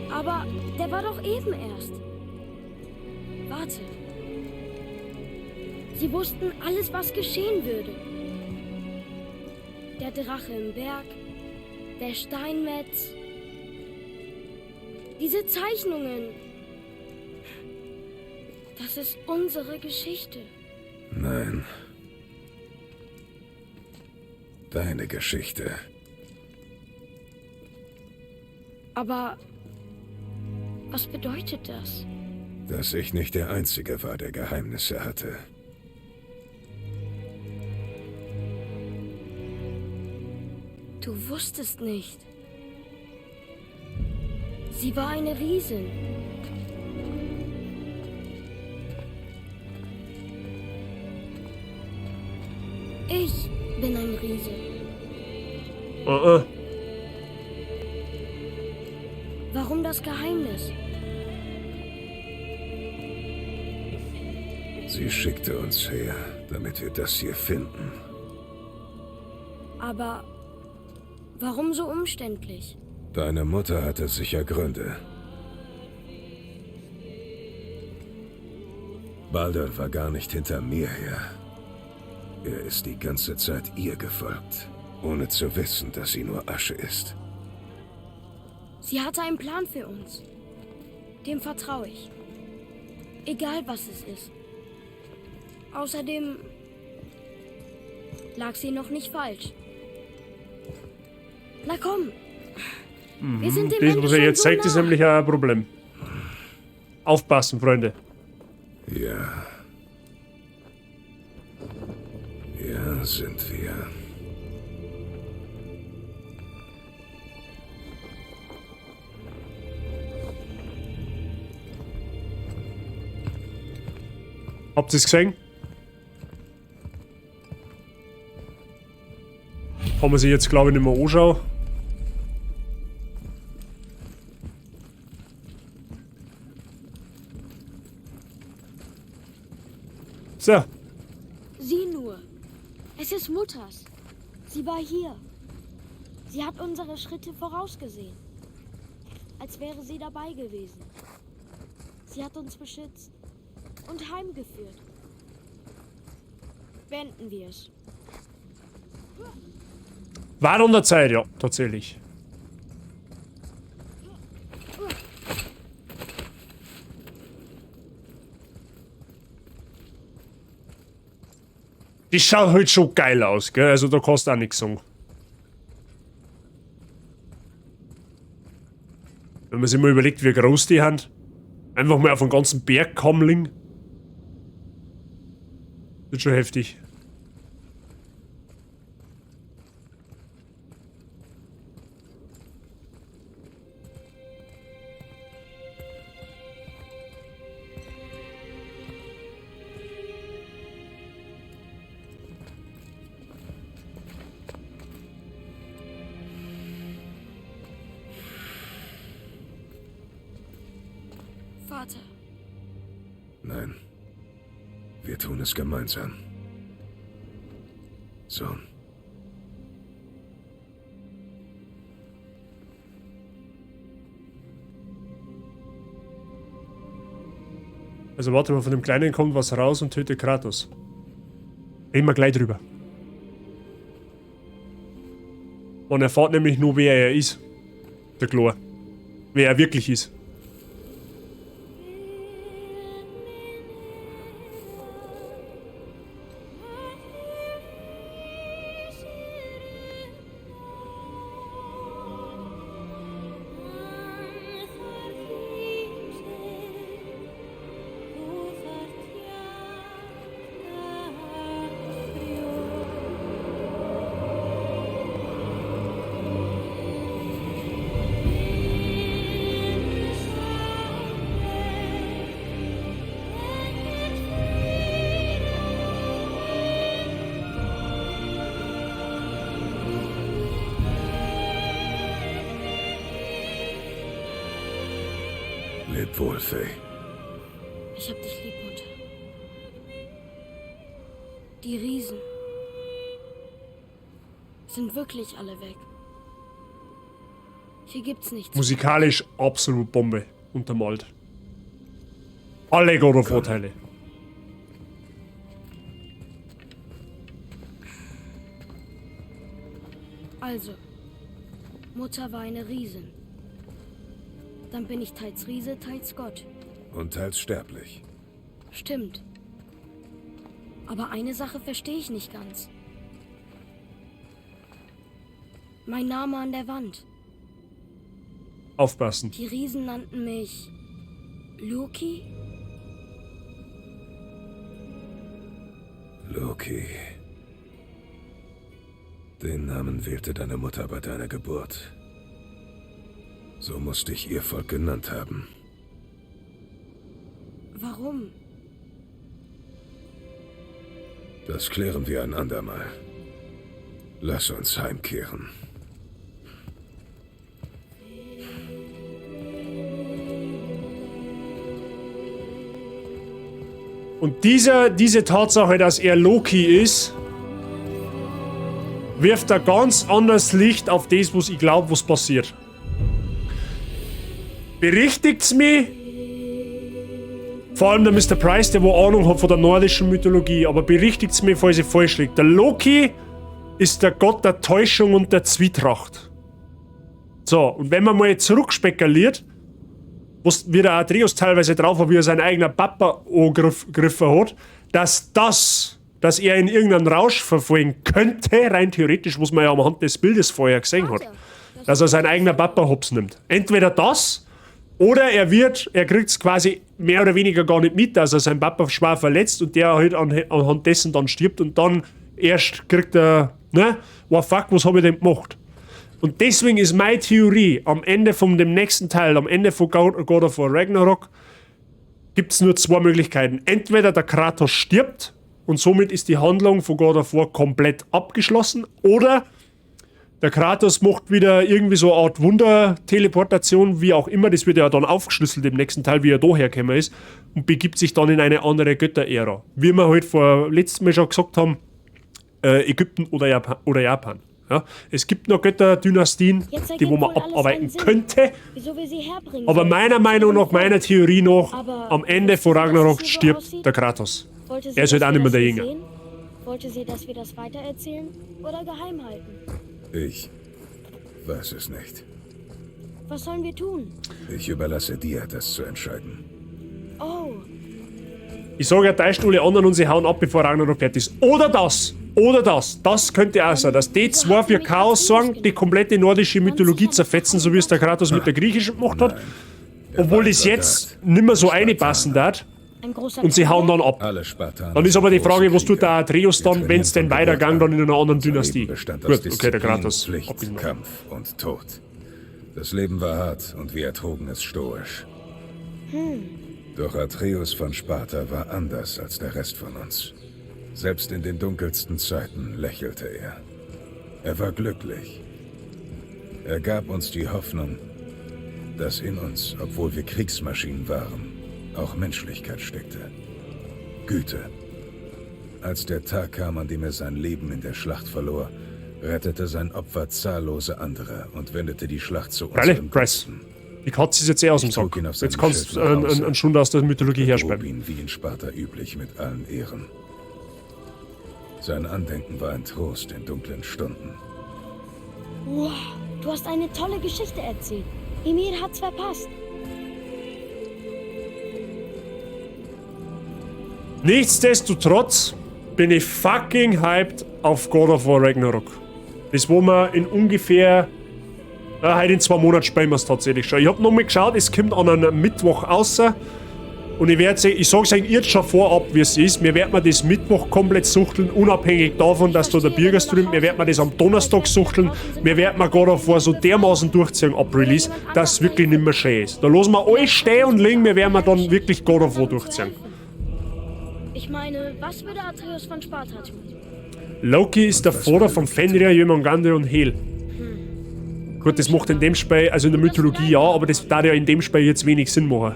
Aber der war doch eben erst. Warte. Sie wussten alles, was geschehen würde. Der Drache im Berg, der Steinmetz, diese Zeichnungen. Das ist unsere Geschichte. Nein. Deine Geschichte. Aber was bedeutet das? Dass ich nicht der Einzige war, der Geheimnisse hatte. Du wusstest nicht. Sie war eine Riesin. Ich bin ein Riese. Warum das Geheimnis? Sie schickte uns her, damit wir das hier finden. Aber warum so umständlich? Deine Mutter hatte sicher Gründe. Baldur war gar nicht hinter mir her. Er ist die ganze Zeit ihr gefolgt, ohne zu wissen, dass sie nur Asche ist. Sie hatte einen Plan für uns. Dem vertraue ich. Egal, was es ist. Außerdem lag sie noch nicht falsch. Na komm. Wir sind dem Das, Ende was er schon jetzt so zeigt, ist nah. nämlich ein Problem. Aufpassen, Freunde. Ja. Ja. Da sind wir. Habt ihr es gesehen? Kann man sich jetzt, glaube ich, nicht mehr anschauen. So. Sieh nur. Es ist Mutters. Sie war hier. Sie hat unsere Schritte vorausgesehen. Als wäre sie dabei gewesen. Sie hat uns beschützt und heimgeführt. Beenden wir es. War an der Zeit, ja, tatsächlich. Die schaut halt schon geil aus, gell? Also da kannst du auch nichts sagen. Wenn man sich mal überlegt, wie groß die sind. Einfach mal auf den ganzen Berg kammling. Das ist schon heftig. Vater. Nein. Wir tun es gemeinsam. Sohn. Also warte mal, von dem Kleinen kommt was raus und tötet Kratos. Reden wir gleich drüber. Man erfährt nämlich nur, wer er ist. Der Chlor. Wer er wirklich ist. Leb wohl, Faye. Ich hab dich lieb, Mutter. Die Riesen sind wirklich alle weg. Hier gibt's nichts. Musikalisch absolut Bombe untermalt. Alle God of War Teile. Also, Mutter war eine Riesin. Dann bin ich teils Riese, teils Gott. Und teils sterblich. Stimmt. Aber eine Sache verstehe ich nicht ganz. Mein Name an der Wand. Aufpassen. Die Riesen nannten mich Loki? Loki. Den Namen wählte deine Mutter bei deiner Geburt. So musste ich ihr Volk genannt haben. Warum? Das klären wir ein andermal. Lass uns heimkehren. Und diese Tatsache, dass er Loki ist, wirft ein ganz anderes Licht auf das, was ich glaub, was passiert. Berichtigt's mich? Vor allem der Mister Price, der wo Ahnung hat von der nordischen Mythologie, aber berichtigt's mich, falls ich falsch lieg. Der Loki ist der Gott der Täuschung und der Zwietracht. So, und wenn man mal zurückspekuliert, was wie der Atreus teilweise drauf hat, wie er seinen eigenen Papa angegriffen hat, dass er in irgendeinen Rausch verfallen könnte, rein theoretisch, was man ja am Hand des Bildes vorher gesehen hat, dass er seinen eigenen Papa hops nimmt. Entweder das, oder er kriegt's quasi mehr oder weniger gar nicht mit, dass er seinen Papa schwer verletzt und der halt anhand dessen dann stirbt und dann Erst kriegt er, ne? Oh fuck, was habe ich denn gemacht? Und deswegen ist meine Theorie, am Ende von dem nächsten Teil, am Ende von God of War Ragnarok, gibt es nur zwei Möglichkeiten. Entweder der Kratos stirbt und somit ist die Handlung von God of War komplett abgeschlossen, oder der Kratos macht wieder irgendwie so eine Art Wunder-Teleportation, wie auch immer, das wird ja dann aufgeschlüsselt im nächsten Teil, wie er da hergekommen ist, und begibt sich dann in eine andere Götterära. Wie wir halt vor letztem Mal schon gesagt haben, Ägypten oder Japan. Ja, es gibt noch Götterdynastien, die wo man abarbeiten könnte. Aber meiner Meinung nach, meiner Theorie nach, am Ende von Ragnarok stirbt der Kratos. Er ist halt auch nicht mehr der Jünger. Wollte sie, dass wir das weitererzählen oder geheim halten? Ich weiß es nicht. Was sollen wir tun? Ich überlasse dir, das zu entscheiden. Oh. Ich sage ja, täuscht alle anderen und sie hauen ab, bevor Ragnarok fertig ist. Oder das! Oder das! Das könnte auch sein, dass die zwei für Chaos sorgen, die komplette nordische Mythologie zerfetzen, so wie es der Kratos mit der griechischen gemacht hat. Obwohl das jetzt nimmer so reinpassen darf. Und sie hauen dann ab. Dann ist aber die Frage, was tut der Atreus dann, wenn es denn weitergeht, dann in einer anderen Dynastie? Gut, okay, der Kratos. Pflicht, Kampf und Tod. Das Leben war hart und wir ertrugen es stoisch. Doch Atreus von Sparta war anders als der Rest von uns. Selbst in den dunkelsten Zeiten lächelte er. Er war glücklich. Er gab uns die Hoffnung, dass in uns, obwohl wir Kriegsmaschinen waren, auch Menschlichkeit steckte. Güte. Als der Tag kam, an dem er sein Leben in der Schlacht verlor, rettete sein Opfer zahllose andere und wendete die Schlacht zu unserem Gunsten. Die Katze ist jetzt eh aus dem Sack. Jetzt kannst du einen Schund aus der Mythologie herspielen. ihn wie in Sparta üblich mit allen Ehren. Sein Andenken war ein Trost in dunklen Stunden. Wow, du hast eine tolle Geschichte erzählt. Emir hat's verpasst. Nichtsdestotrotz bin ich fucking hyped auf God of War Ragnarok. Das, wo wir in ungefähr heute in 2 Monaten spielen wir es tatsächlich schon. Ich hab nochmal geschaut, es kommt an einem Mittwoch raus. Und ich werde, ich sag's euch jetzt schon vorab, wie es ist. Wir werden das Mittwoch komplett suchteln, unabhängig davon, dass da der Birger streamt. Wir werden das am Donnerstag suchteln. Wir werden God of War so dermaßen durchziehen ab Release, dass es wirklich nicht mehr schön ist. Da lassen wir alles stehen und liegen, wir werden dann wirklich God of War durchziehen. Ich meine, was würde Atreus von Sparta tun? Loki ist der Vater von Fenrir, Jörmungandr und Hel. Gut, das macht in dem Spiel, also in der Mythologie ja, aber das darf ja in dem Spiel jetzt wenig Sinn machen.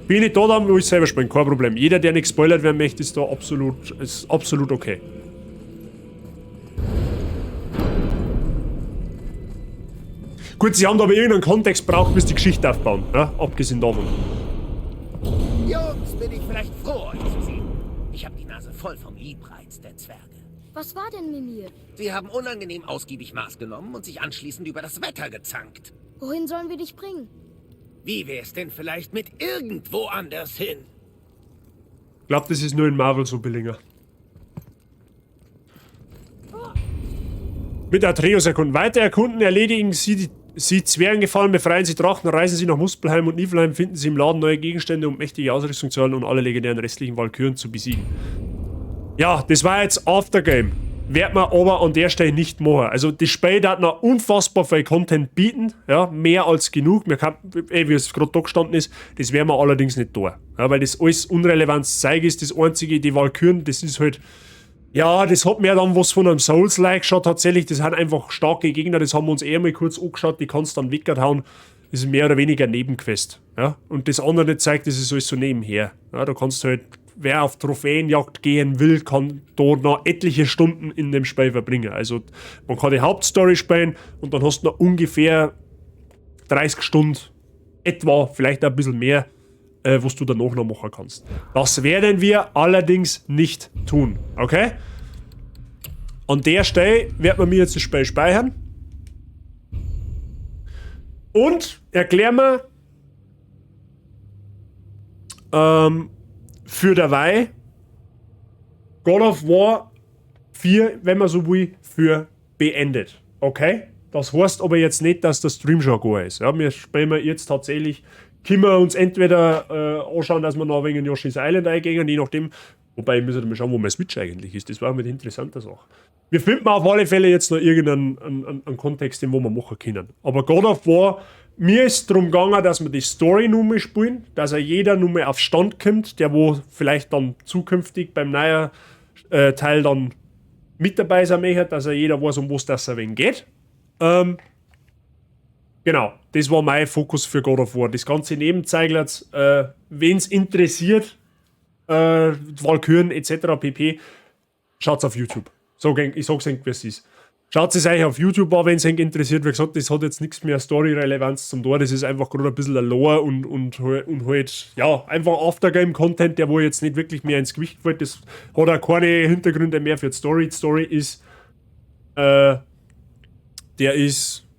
Bin ich da, dann will ich selber spielen, kein Problem. Jeder, der nicht gespoilert werden möchte, ist da absolut, ist absolut okay. Gut, sie haben da aber irgendeinen Kontext braucht, bis die Geschichte aufbauen, ja? Abgesehen davon. Jungs, bin ich vielleicht froh, euch zu sehen. Ich habe die Nase voll vom Liebreiz der Zwerge. Was war denn Mimir? Sie haben unangenehm ausgiebig Maß genommen und sich anschließend über das Wetter gezankt. Wohin sollen wir dich bringen? Wie wär's denn vielleicht mit irgendwo anders hin? Ich glaube, das ist nur in Marvel so billiger. Mit Atreus erkunden. Weiter erkunden, erledigen Sie die Zwergengefallen, befreien Sie Drachen, reisen Sie nach Muspelheim und Niflheim, finden Sie im Laden neue Gegenstände, um mächtige Ausrüstung zu erhalten und alle legendären restlichen Walküren zu besiegen. Ja, das war jetzt Aftergame. Wird man aber an der Stelle nicht machen. Also das Spiel hat noch unfassbar viel Content bieten, ja, mehr als genug. Wir kann, wie es gerade da gestanden ist, das werden wir allerdings nicht da. Ja, weil das alles unrelevantes Zeug ist, das einzige, die Walküren, das ist halt, ja, das hat mehr dann was von einem Souls-like schon tatsächlich, das sind einfach starke Gegner, das haben wir uns eh mal kurz angeschaut, die kannst du dann weghauen. Das ist mehr oder weniger Nebenquest. Ja? Und das andere Zeug, das ist alles so nebenher. Ja, da kannst du halt, wer auf Trophäenjagd gehen will, kann da noch etliche Stunden in dem Spiel verbringen. Also man kann die Hauptstory spielen und dann hast du noch ungefähr 30 Stunden etwa, vielleicht auch ein bisschen mehr, was du danach noch machen kannst. Das werden wir allerdings nicht tun, okay? An der Stelle wird man mir jetzt das Spiel speichern. Und erklären wir für derweil God of War 4, wenn man so will, für beendet. Okay? Das heißt aber jetzt nicht, dass der Stream schon go ist. Ja, wir spielen jetzt tatsächlich, können wir uns entweder anschauen, dass wir noch wegen Yoshi's Island eingehen, je nachdem, Wobei, ich muss halt mal schauen, wo mein Switch eigentlich ist. Das war mit interessanter Sache. Wir finden auf alle Fälle jetzt noch irgendeinen einen Kontext, den wo wir machen können. Aber God of War, mir ist darum gegangen, dass wir die Story nur mal spielen, dass er jeder nur mal auf Stand kommt, der wo vielleicht dann zukünftig beim neuen Teil dann mit dabei sein möchte, dass er jeder weiß, um was das ein wenig geht. Genau, das war mein Fokus für God of War. Das ganze Nebenzeigler, wen es interessiert, Walküren etc. pp., schaut's auf YouTube. So, ich sag's euch, wie es ist. Schaut es euch auf YouTube an, wenn es euch interessiert. Wie gesagt, das hat jetzt nichts mehr Story-Relevanz zum Tor. Das ist einfach gerade ein bisschen ein Lore und halt, ja, einfach Aftergame-Content, der wo jetzt nicht wirklich mehr ins Gewicht fällt. Das hat auch keine Hintergründe mehr für die Story. Die Story ist, der ist